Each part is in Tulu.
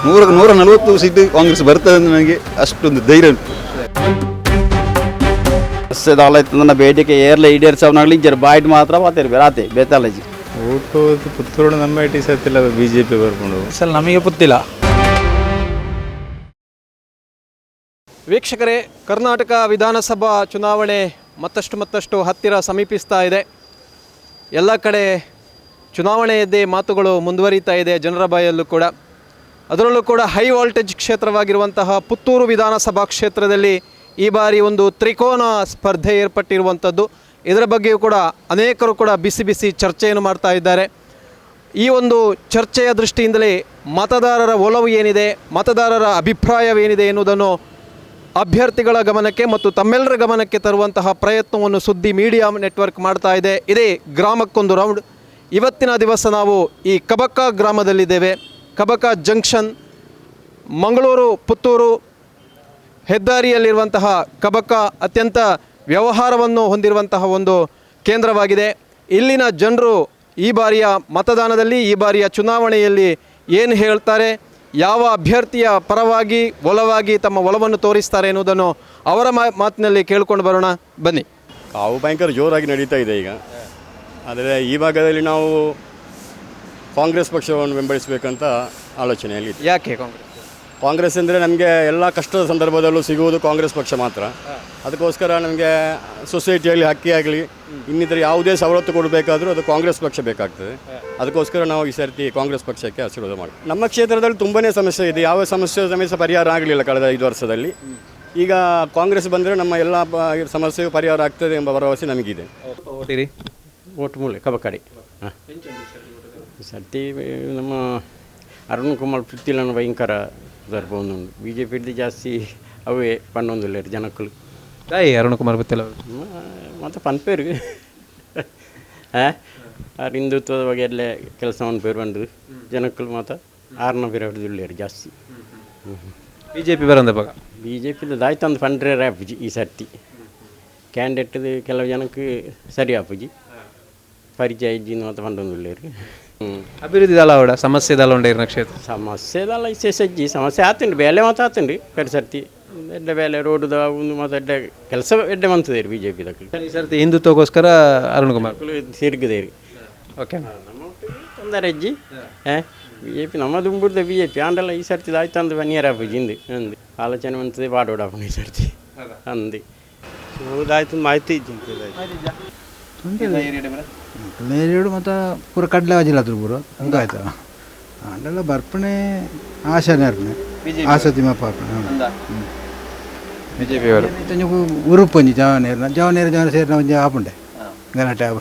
100ಕ್ಕೆ 140 ಸೀಟ್ ಕಾಂಗ್ರೆಸ್ ಬರ್ತದೆ ಅಂತ ನನಗೆ ಅಷ್ಟೊಂದು ಧೈರ್ಯ ಉಂಟು. ದಾಲ ಬೇಡಿಕೆ ಏರ್ಲ ಈಡೇರಿಸವನಾಗಲಿ ಇಜ್ಜರು ಬಾಯ್ಟ್ ಮಾತ್ರ ಪಾತೇರು ಬೇರೆ ಬೇತಾಲಜಿ. ಓಟು ಪುತ್ತೂರು ನಮ್ಮ IT ಸತ್ತಿಲ್ಲ, ಬಿಜೆಪಿ ಬರ್ಕೊಂಡು. ಸರ್, ನಮಗೆ ಗೊತ್ತಿಲ್ಲ. ವೀಕ್ಷಕರೇ, ಕರ್ನಾಟಕ ವಿಧಾನಸಭಾ ಚುನಾವಣೆ ಮತ್ತಷ್ಟು ಮತ್ತಷ್ಟು ಹತ್ತಿರ ಸಮೀಪಿಸ್ತಾ ಇದೆ. ಎಲ್ಲ ಕಡೆ ಚುನಾವಣೆಯದ್ದೇ ಮಾತುಗಳು ಮುಂದುವರಿತಾ ಇದೆ ಜನರ ಬಾಯಲ್ಲೂ ಕೂಡ. ಅದರಲ್ಲೂ ಕೂಡ ಹೈ ವೋಲ್ಟೇಜ್ ಕ್ಷೇತ್ರವಾಗಿರುವಂತಹ ಪುತ್ತೂರು ವಿಧಾನಸಭಾ ಕ್ಷೇತ್ರದಲ್ಲಿ ಈ ಬಾರಿ ಒಂದು ತ್ರಿಕೋನ ಸ್ಪರ್ಧೆ ಏರ್ಪಟ್ಟಿರುವಂಥದ್ದು. ಇದರ ಬಗ್ಗೆಯೂ ಕೂಡ ಅನೇಕರು ಕೂಡ ಬಿಸಿ ಬಿಸಿ ಚರ್ಚೆಯನ್ನು ಮಾಡ್ತಾ ಇದ್ದಾರೆ. ಈ ಒಂದು ಚರ್ಚೆಯ ದೃಷ್ಟಿಯಿಂದಲೇ ಮತದಾರರ ಒಲವು ಏನಿದೆ, ಮತದಾರರ ಅಭಿಪ್ರಾಯವೇನಿದೆ ಎನ್ನುವುದನ್ನು ಅಭ್ಯರ್ಥಿಗಳ ಗಮನಕ್ಕೆ ಮತ್ತು ತಮ್ಮೆಲ್ಲರ ಗಮನಕ್ಕೆ ತರುವಂತಹ ಪ್ರಯತ್ನವನ್ನು ಸುದ್ದಿ ಮೀಡಿಯಾ ನೆಟ್ವರ್ಕ್ ಮಾಡ್ತಾ ಇದೆ. ಇದೇ ಗ್ರಾಮಕ್ಕೊಂದು ರೌಂಡ್. ಇವತ್ತಿನ ದಿವಸ ನಾವು ಈ ಕಬಕ ಗ್ರಾಮದಲ್ಲಿದ್ದೇವೆ. ಕಬಕ ಜಂಕ್ಷನ್, ಮಂಗಳೂರು ಪುತ್ತೂರು ಹೆದ್ದಾರಿಯಲ್ಲಿರುವಂತಹ ಕಬಕ ಅತ್ಯಂತ ವ್ಯವಹಾರವನ್ನು ಹೊಂದಿರುವಂತಹ ಒಂದು ಕೇಂದ್ರವಾಗಿದೆ. ಇಲ್ಲಿನ ಜನರು ಈ ಬಾರಿಯ ಮತದಾನದಲ್ಲಿ, ಈ ಬಾರಿಯ ಚುನಾವಣೆಯಲ್ಲಿ ಏನು ಹೇಳ್ತಾರೆ, ಯಾವ ಅಭ್ಯರ್ಥಿಯ ಪರವಾಗಿ ಒಲವಾಗಿ ತಮ್ಮ ಒಲವನ್ನು ತೋರಿಸ್ತಾರೆ ಎನ್ನುವುದನ್ನು ಅವರ ಮಾತಿನಲ್ಲಿ ಕೇಳಿಕೊಂಡು ಬರೋಣ ಬನ್ನಿ. ಕಾವು ಭಯಂಕರ ಜೋರಾಗಿ ನಡೀತಾ ಇದೆ ಈಗ. ಆದರೆ ಈ ಭಾಗದಲ್ಲಿ ನಾವು ಕಾಂಗ್ರೆಸ್ ಪಕ್ಷವನ್ನು ಬೆಂಬಲಿಸಬೇಕಂತ ಆಲೋಚನೆಯಲ್ಲಿ ಇದೆ. ಯಾಕೆ ಕಾಂಗ್ರೆಸ್? ಕಾಂಗ್ರೆಸ್ ಅಂದರೆ ನಮಗೆ ಎಲ್ಲ ಕಷ್ಟದ ಸಂದರ್ಭದಲ್ಲೂ ಸಿಗುವುದು ಕಾಂಗ್ರೆಸ್ ಪಕ್ಷ ಮಾತ್ರ. ಅದಕ್ಕೋಸ್ಕರ ನಮಗೆ ಸೊಸೈಟಿಯಲ್ಲಿ ಹಕ್ಕಿ ಆಗಲಿ, ಇನ್ನಿತರ ಯಾವುದೇ ಸವಲತ್ತು ಕೊಡಬೇಕಾದರೂ ಅದು ಕಾಂಗ್ರೆಸ್ ಪಕ್ಷ ಬೇಕಾಗ್ತದೆ. ಅದಕ್ಕೋಸ್ಕರ ನಾವು ಈ ಸರ್ತಿ ಕಾಂಗ್ರೆಸ್ ಪಕ್ಷಕ್ಕೆ ಆಶೀರ್ವಾದ ಮಾಡಿ. ನಮ್ಮ ಕ್ಷೇತ್ರದಲ್ಲಿ ತುಂಬಾ ಸಮಸ್ಯೆ ಇದೆ. ಯಾವ ಸಮಸ್ಯೆ ಸಮಸ್ಯೆ ಪರಿಹಾರ ಆಗಲಿಲ್ಲ ಕಳೆದ 5 ವರ್ಷದಲ್ಲಿ. ಈಗ ಕಾಂಗ್ರೆಸ್ ಬಂದರೆ ನಮ್ಮ ಎಲ್ಲ ಸಮಸ್ಯೆಯು ಪರಿಹಾರ ಆಗ್ತದೆ ಎಂಬ ಭರವಸೆ ನಮಗಿದೆ. ಓಟಿರಿ? ಓಟ್ ಮೂಲೆ ಕಬಕಡಿ. ಹಾಂ, ಸರ್ತಿ ನಮ್ಮ ಅರುಣ್ ಕುಮಾರ್ ಪುತ್ತಿಲನ ಭಯಂಕರ ಉಂಟು. ಬಿ ಜೆ ಪಿಡ್ದು ಜಾಸ್ತಿ ಅವೇ ಪನ್ನೊಂದುಲ್ಲೇರು ಜನಕ್ಕಲು. ತಾಯಿ ಅರುಣ್ ಕುಮಾರ್ ಪುತ್ತಿಲ ಅವರು. ಮತ್ತು ಪನ್ಪೇರು ಹಾಂ, ಆರ್ ಹಿಂದುತ್ವದ ಬಗ್ಗೆ ಎಲ್ಲ ಕೆಲಸ ಪೇರು ಬಂದು ಜನಕ್ಕಲು ಮಾತ್ರ ಆರ್ನ ಬೇರೆ ಉಳ್ಳೇರು ಜಾಸ್ತಿ. ಬಿ ಜೆ ಪಿ ಬರಂದ ಬಗ? ಬಿ ಜೆ ಪಿದ ದಾಯ್ತಂದು ಪಂಡ್ರೆ ಆಪುಜಿ. ಈ ಸರ್ತಿ ಕ್ಯಾಂಡಿಡೇಟ್ ಕೆಲವು ಜನಕ್ಕೆ ಸರಿ ಆಪುಜಿ, ಪರಿಚಯ ಇಜ್ಜಿನ ಮಾತ್ರ ಪಂಡೊಂದುಲ್ಲೇರು. ಅಭಿವೃದ್ಧಿ ದಳ ಅವಡ ಸಮಸ್ಯೆ ದಳ ಉಂಡ ಇರ್ನ ಕ್ಷೇತ್ರ? ಸಮಸ್ಯೆ ದಲ್ಲ, ಇಸೆಜ್ಜಿ ಸಮಸ್ಯೆ ಆತುಂಡು, ಬೇಲೆ ಮಾತ್ರ ಆತುಂಡು. ಪೆರ್ ಸರ್ತಿ ಎಡ್ಡೆ ಬೇಲೆ ರೋಡುದ ಒಂದು ಮಾತ್ರ ಎಡ್ಡೆ ಕೆಲಸ ಎಡ್ಡೆ ಮಂತದೇರು ಬಿ ಜೆ ಪಿ ದಕ್ಕಲು. ಈ ಸರ್ತಿ ಹಿಂದುತ್ವಕ್ಕೋಸ್ಕರ ಅರುಣ್ ಕುಮಾರ್ ತಿರುಗದೇರು. ಓಕೆ. ನಮ್ಮ ತೊಂದರೆ ಅಜ್ಜಿ. ಹಾಂ, ಬಿ ಜೆ ಪಿ ನಮ್ಮ ದುಂಬುರ್ದ ಬಿ ಜೆ ಪಿ ಆಂಡಲ್ಲ. ಈ ಸರ್ತಿ ಆಯ್ತಂದು ಬನ್ನಿಯರ್ ಆಪುಜಿ ಇಂದು ಅಂದು ಆಲೋಚನೆ ಮಂತದೆ ಪಾಡೋಡಾಪುಂಡು ಈ ಸರ್ತಿ ಅಂದು. ಹೌದಾಯ್ತು, ಮಾಹಿತಿ. ನೇರೇಡು ಮತ್ತು ಪೂರ ಕಡಲೆ ವಾಜಿಲ್ಲ ಪೂರ ಹಂಗಾಯ್ತು. ಆಂಡಲ ಬರ್ಪಣೆ ಆಶಾನೆ ಅರ್ಪಣೆ ಆಸತಿ ಮಾಪ ಅರ್ಪಣೆ. ಬಿ ಜೆ ಪಿಯವರು. ಉರುಪೊಂಜಿ ಜವನೇರ್ನ ಜವನೇರು ಜನ ಸೇರಿನ ಒಂಜಿ ಆಪುಂಡೆ ಗಲಾಟೆ ಆಪ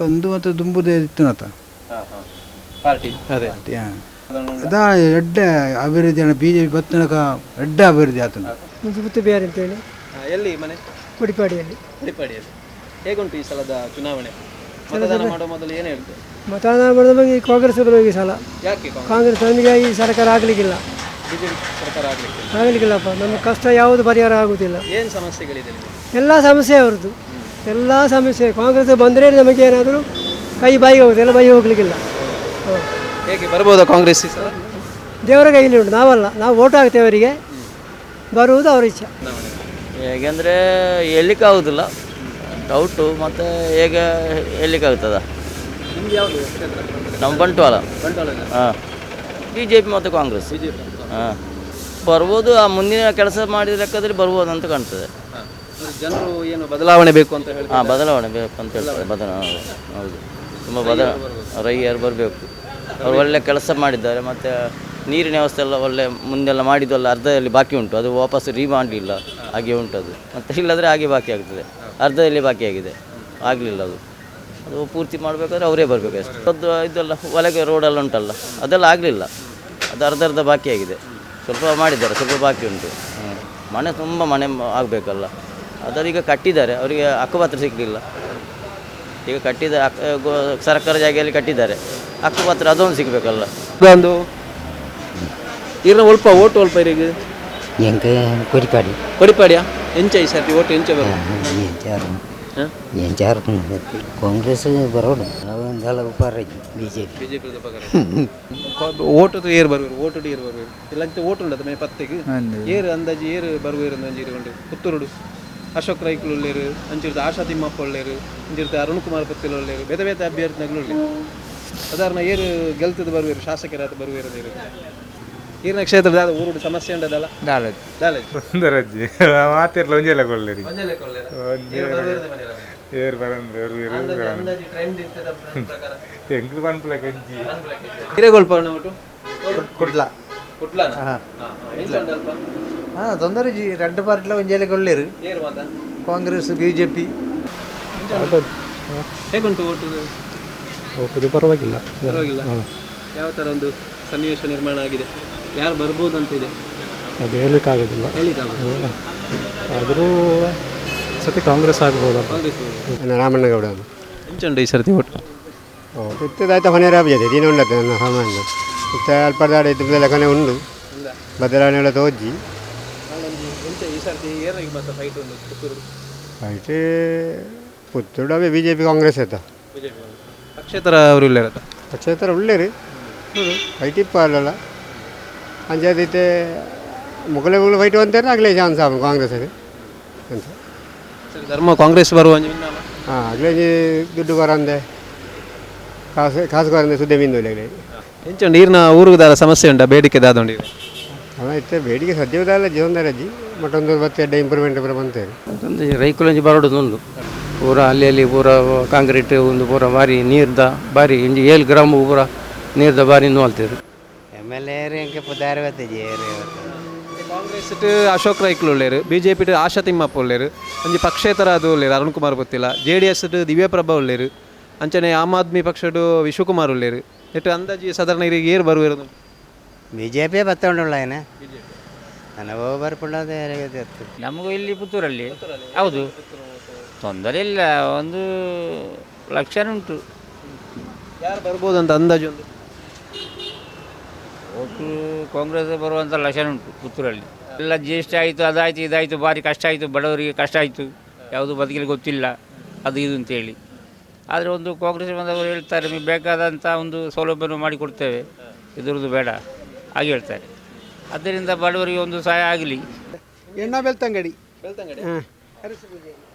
ಒಂದು ಮತ್ತು ದುಂಬುದೇ ಇತ್ತು. ಪಾರ್ಟಿ ಅದೇ. ಅದಾ ಎಡ್ಡೆ ಅಭಿವೃದ್ಧಿ, ಬಿ ಜೆ ಪಿ ಬತ್ತನಕ ಎಡ್ಡೆ ಅಭಿವೃದ್ಧಿ ಆತನ. ಮುಜುಬುತ್ತು ಬೇರೆ ಅಂತೇಳಿ. ಎಲ್ಲಿ ಮನೆ? ಕೊಡಿಪಾಡಿಯಲ್ಲಿ. ಕೊಡಿಪಾಡಿಯಲ್ಲಿ. ಹೇಗುಂಟು ಈ ಸಲದ ಚುನಾವಣೆ? ಮತದಾನ ಮಾಡುವ ಮೊದಲು ಏನು ಹೇಳ್ತೇವೆ? ಮತದಾನ ಮಾಡಿದ ಬಗ್ಗೆ ಕಾಂಗ್ರೆಸ್ ಬರುವ ಈ ಸಲ. ಯಾಕೆ? ಕಾಂಗ್ರೆಸ್ ನಮಗೆ ಈ ಸರ್ಕಾರ ಆಗಲಿಕ್ಕಿಲ್ಲ. ಬಿಜೆಪಿ ಸರ್ಕಾರ ಆಗಲಿಕ್ಕೆ? ಆಗಲಿಕ್ಕಿಲ್ಲಪ್ಪ. ನಮ್ಮ ಕಷ್ಟ ಯಾವುದು ಪರಿಹಾರ ಆಗುವುದಿಲ್ಲ. ಏನು ಸಮಸ್ಯೆಗಳಿದೆ ನಿಮಗೆ? ಎಲ್ಲ ಸಮಸ್ಯೆ ಅವರದ್ದು, ಎಲ್ಲ ಸಮಸ್ಯೆ. ಕಾಂಗ್ರೆಸ್ ಬಂದರೆ ನಮಗೆ ಏನಾದರೂ ಕೈ ಬಾಯಿಗೆ ಹೋಗುತ್ತೆ, ಎಲ್ಲ ಬಾಯಿ ಹೋಗಲಿಕ್ಕಿಲ್ಲ. ಹಾಂ. ಹೇಗೆ ಬರ್ಬೋದಾ ಕಾಂಗ್ರೆಸ್ ಈ ಸಲ? ದೇವರ ಕೈಯಲ್ಲಿ ಉಂಟು, ನಾವಲ್ಲ. ನಾವು ಓಟ್ ಹಾಕ್ತೇವೆ ಅವರಿಗೆ, ಬರುವುದು ಅವರ ಇಚ್ಛೆ. ಹೇಗೆಂದರೆ ಹೇಳಲಿಕ್ಕೆ ಆಗೋದಿಲ್ಲ, ಡೌಟು. ಮತ್ತು ಹೇಗೆ ಹೇಳಲಿಕ್ಕೆ ಆಗ್ತದ? ನಿಮ್ಗೆ ಯಾವುದು ಕ್ಷೇತ್ರ? ನಮ್ಮ ಬಂಟ್ವಾಳ. ಬಂಟ್ವಾಳ. ಹಾಂ, ಬಿ ಜೆ ಪಿ ಮತ್ತು ಕಾಂಗ್ರೆಸ್. ಹಾಂ, ಬರ್ಬೋದು. ಆ ಮುಂದಿನ ಕೆಲಸ ಮಾಡಿದ ಲೆಕ್ಕದಲ್ಲಿ ಬರ್ಬೋದು ಅಂತ ಕಾಣ್ತದೆ. ಜನರು ಏನು ಬದಲಾವಣೆ ಬೇಕು ಅಂತ ಹೇಳಿ? ಹಾಂ, ಬದಲಾವಣೆ ಬೇಕು ಅಂತ ಹೇಳ್ತಾರೆ. ಬದಲಾವಣೆ ಹೌದು, ತುಂಬ ರೈಯರು ಬರಬೇಕು. ಅವರು ಒಳ್ಳೆ ಕೆಲಸ ಮಾಡಿದ್ದಾರೆ. ಮತ್ತು ನೀರಿನ ವ್ಯವಸ್ಥೆ ಎಲ್ಲ ಒಳ್ಳೆ ಮುಂದೆಲ್ಲ ಮಾಡಿದ್ದೆಲ್ಲ ಅರ್ಧದಲ್ಲಿ ಬಾಕಿ ಉಂಟು. ಅದು ವಾಪಸ್ ರೀ ಮಾಡಲಿಲ್ಲ, ಹಾಗೆ ಉಂಟು ಅದು. ಮತ್ತು ಇಲ್ಲದ್ರೆ ಹಾಗೆ ಬಾಕಿ ಆಗ್ತದೆ. ಅರ್ಧದಲ್ಲಿ ಬಾಕಿ ಆಗಿದೆ, ಆಗಲಿಲ್ಲ ಅದು. ಅದು ಪೂರ್ತಿ ಮಾಡಬೇಕಾದ್ರೆ ಅವರೇ ಬರಬೇಕು ಅಷ್ಟೇ. ಅದು ಇದೆಲ್ಲ ಒಳಗೆ ರೋಡೆಲ್ಲ ಉಂಟಲ್ಲ, ಅದೆಲ್ಲ ಆಗಲಿಲ್ಲ. ಅದು ಅರ್ಧ ಅರ್ಧ ಬಾಕಿ ಆಗಿದೆ. ಸ್ವಲ್ಪ ಮಾಡಿದ್ದಾರೆ, ಸ್ವಲ್ಪ ಬಾಕಿ ಉಂಟು. ಮನೆ ತುಂಬ ಮನೆ ಆಗಬೇಕಲ್ಲ, ಅದರೀಗ ಕಟ್ಟಿದ್ದಾರೆ. ಅವರಿಗೆ ಹಕ್ಕುಪತ್ರ ಸಿಗಲಿಲ್ಲ. ಈಗ ಕಟ್ಟಿದ ಸರ್ಕಾರ ಜಾಗೆಯಲ್ಲಿ ಕಟ್ಟಿದ್ದಾರೆ, ಹಕ್ಕುಪತ್ರ ಅದೊಂದು ಸಿಗಬೇಕಲ್ಲ. ಒಂದು ಇರ್ನ ಒಲ್ಪ ಓಟು ಒಲ್ಪ ಇರಿಗೆ? ಎಂಕ ಕೊಡಿಪಾಡಿ. ಕೊಡಿಪಾಡಿಯಾ? ಎಂಚ ಈ ಸರ್ತಿ ಓಟು ಎಂಚ ಬರೋದು? ಎಂಚಾರು, ಕಾಂಗ್ರೆಸ್ ಬರೋಡು. ದಾಲ ಉಪಕಾರ ಬಿ ಜೆ ಪಿ. ಬಿಜೆಪಿ ಉಪಕಾರ. ಓಟು ಏರ್ ಬರುವೆರು? ಓಟು ಏರ್ ಬರುವೆರು? ಇಲ್ಲ, ಓಟು ಉಂಡದ ಮೇ ಪತ್ತೆಗ್. ಏರ್ ಅಂದಾಜಿ ಏರ್ ಬರುವೆರು ಒಂಜಿ ಇರುಗೊಂಡು ಪುತ್ತೂರುಡು? ಅಶೋಕ್ ರೈಕುಲು ಉಲ್ಲೇರು, ಅಂಚಿರ್ದು ಆಶಾ ತಿಮ್ಮಪ್ಪ ಉಲ್ಲೇರು, ಅಂಚಿರ್ದು ಅರುಣ್ ಕುಮಾರ್ ಪುತ್ತಿಲ್ ಉಲ್ಲೇರು, ಬೇತೆ ಬೇತೆ ಅಭ್ಯರ್ಥಿಗಳು ಉಲ್ಲೇರು. ಸಾಧಾರಣ ಏರು ಗೆಲ್ತದ ಬರುವೆರು, ಶಾಸಕರಾದ ಬರುವೆರು ನೀರು? ಈರಿನ ಕ್ಷೇತ್ರದ ಊರುಡು ಸಮಸ್ಯೆ ಉಂಡದಲ್ಲ? ದಾಲ? ಸುಂದರಜ್ಜಿ ಮಾತಿರ್ಲ ಒಂಜೆಲ್ಲ ಕೊಡ್ಲೇರಿ. ಒಂಜೇ ಲೆಕ್ಕ ಉಲ್ಲೇರಾ? ಏರ್ ಬರುವೆರು ಮನೆಯಲ್ಲ? ಏರ್ ಬರಂದ್ರೆ. ಅಂದಾಜಿ ಟ್ರೆಂಡ್ ಇತ್ತದ ಪ್ರಕಾರ? ಎಂಕ್ಲು ಪನ್ಪುಲ ಕಂಜಿ. ಹಿರೇಗೋಲ್ಪ ಒಟ್ಟು? ಕುಡ್ಲ. ಕುಡ್ಲನ? ಎಂಚ ಉಂಡು ಅಲ್ಪ? ಹಾಂ, ತೊಂದರೆ ಜಿ, రెండు ಪಾರ್ಟಿಲ ಒಂಜೇಲೆ ಕೊಲ್ಲೇರು. ಏರ್ ಮಾತ? ಕಾಂಗ್ರೆಸ್, ಬಿಜೆಪಿ. ಹೇಗುಂಟು ಓಟು? ಇದು ಪರವಾಗಿಲ್ಲ. ಪರವಾಗಿಲ್ಲ. ಯಾವ ಥರ ಒಂದು ಸನ್ನಿವೇಶ ನಿರ್ಮಾಣ ಆಗಿದೆ? ಯಾರು ಬರ್ಬೋದು ಅಂತ ಇದೆ? ಅದು ಹೇಳಲಿಕ್ಕಾಗೋದಿಲ್ಲ. ಹೇಳಿಕ್ಕಾಗೋದಿಲ್ಲ. ಆದರೂ ಸತಿ ಕಾಂಗ್ರೆಸ್ ಆಗ್ಬೋದಲ್ಲ. ಕಾಂಗ್ರೆಸ್. ರಾಮಣ್ಣಗೌಡ. ಎಂಚುಂಡು ಈ ಸರ್ತಿ ಓಟು? ಇತ್ತದಾಯ್ತು, ಹೊಣೆ ರಾಬ್ಜದೆ ದಿನ ಉಂಡತ್ತೆ ನನ್ನ ಸಾಮಾನ್ಯ ಇತ್ತ ಅಲ್ಪ ದಾಡ ಇದ್ದ ಲೆಕ್ಕನೆ ಉಂಡು, ಬದಲಾವಣೆ ಎಲ್ಲ ತೋಜಿ. ನಾನೊಂಜಿ ಎಂಚ ಈ ಸರ್ತಿ ಏರಿಗೆ ಮಾತ್ರ ಫೈಟ್ ಉಂಡು ಪುತ್ತೂರು? ಫೈಟ್ ಪುತ್ತೂರು ಅವೇ ಬಿಜೆಪಿ ಕಾಂಗ್ರೆಸ್ ಆಯ್ತಾ. ಬಿಜೆಪಿ. ಪಕ್ಷೇತರ ಅವರು ಇಲ್ಲ ಇರತ್ತ? ಪಕ್ಷೇತರ ಉಳ್ಳೇರು ಫೈಟ್ ಇಪ್ಪ ಅಲ್ಲಲ್ಲ. ಅಂಚಾದಿತ್ತೆ ಮುಗಲೆ ಮುಗಲು ಫೈಟ್ ಅಂತಾರೆ, ಆಗಲೇ ಚಾನ್ಸ್ ಆಗ ಕಾಂಗ್ರೆಸ್ ಅಂತ. ಸರಿ, ಧರ್ಮ ಕಾಂಗ್ರೆಸ್ ಬರುವ ಒಂಜಿ ವಿನ್ನಾಮ. ಹಾಂ, ಆಗಲೇ ದುಡ್ಡು ಬರಂದೆ, ಕಾಸು ಕಾಸು ಕೊರಂದೆ ಸುದ್ದಿ ಬಿಂದು ಆಗಲೇ. ಎಂಚ ನೀರಿನ ಊರುದಾರ ಸಮಸ್ಯೆ ಉಂಟಾ? ಬೇಡಿಕೆ ದಾದುಂಡು? ಅವ ಇತ್ತೆ ಬೇಡಿಕೆ ಸದ್ಯದಲ್ಲ ಜೀವನದರಜ್ಜಿ, ಮತ್ತೊಂದು ಮತ್ತೆ ಎಡ್ಡೆ ಇಂಪ್ರೂವ್ಮೆಂಟ್ ಪೂರ ಬಂತೇವೆ. ಒಂದು ರೈಕುಲಂಜಿ ಬರೋಡೊಂದು ಪೂರ ಅಲ್ಲಿ ಅಲ್ಲಿ ಪೂರ ಕಾಂಕ್ರೀಟ್ ಒಂದು ಪೂರ ಬಾರಿ ನೀರ್ದ ಬಾರಿ ಇಂಜಿ ಏಳು ಗ್ರಾಮ ಪೂರ ನೀರ್ದ ಬಾರಿ ನೋಲ್ತೇವೆ. ಎಮ್ ಎಲ್ ಎ ಎಂಕೆ ಪುದಾರ್. ಕಾಂಗ್ರೆಸ್ ಅಶೋಕ್ ರೈಕ್ಲು ಉಳ್ಳೇರು, ಬಿಜೆಪಿ ಆಶಾ ತಿಮ್ಮಪ್ಪ ಉಳ್ಳೇರು, ಒಂಜಿ ಪಕ್ಷೇತರ ಅದು ಉಳ್ಳೇರು ಅರುಣ್ ಕುಮಾರ್ ಗೊತ್ತಿಲ್ಲ, ಜೆ ಡಿ ಎಸ್ ದಿವ್ಯಪ್ರಭಾ ಉಳ್ಳೇರು, ಅಂಚನೆ ಆಮ್ ಆದ್ಮಿ ಪಕ್ಷಡು ವಿಶ್ವಕುಮಾರ್ ಉಳ್ಳೇರು. ಎಟ್ಟು ಅಂದಾಜಿ ಸಾಧಾರಣ ಇರಿಗೆ ಏರ್ ಬರುವಿರೋದು? ಬಿ ಜೆ ಪಿ ಬತ್ತೊಂಡುಳ್ಳ ಏನ ನನಗೋ ಬರ್ಪುಂಡದೆ. ನಮಗೂ ಇಲ್ಲಿ ಪುತ್ತೂರಲ್ಲಿ ಹೌದು, ತೊಂದರೆ ಇಲ್ಲ, ಒಂದು ಲಕ್ಷ ಉಂಟು. ಯಾರು ಬರ್ಬೋದು ಅಂತ ಅಂದಾಜು ಒಂದು? ಒಟ್ಟು ಕಾಂಗ್ರೆಸ್ ಬರುವಂಥ ಲಕ್ಷಣ ಉಂಟು ಪುತ್ತೂರಲ್ಲಿ. ಎಲ್ಲ ಜಿ ಎಸ್ ಟಿ ಆಯಿತು, ಅದಾಯಿತು, ಇದಾಯಿತು, ಭಾರಿ ಕಷ್ಟ ಆಯಿತು, ಬಡವರಿಗೆ ಕಷ್ಟ ಆಯಿತು, ಯಾವುದು ಬದುಕಲಿಕ್ಕೆ ಗೊತ್ತಿಲ್ಲ, ಅದು ಇದು ಅಂತೇಳಿ. ಆದರೆ ಒಂದು ಕಾಂಗ್ರೆಸ್ ಬಂದವರು ಹೇಳ್ತಾರೆ, ನಿಮಗೆ ಬೇಕಾದಂಥ ಒಂದು ಸೌಲಭ್ಯವನ್ನು ಮಾಡಿಕೊಡ್ತೇವೆ, ಇದರದ್ದು ಬೇಡ ಹಾಗೆ ಹೇಳ್ತಾರೆ. ಆದ್ದರಿಂದ ಬಡವರಿಗೆ ಒಂದು ಸಹಾಯ ಆಗಲಿ. ಎಣ್ಣ ಬೆಳ್ತಂಗಡಿ. ಬೆಳ್ತಂಗಡಿ. ಹಾಂ. ಹರೀಶ್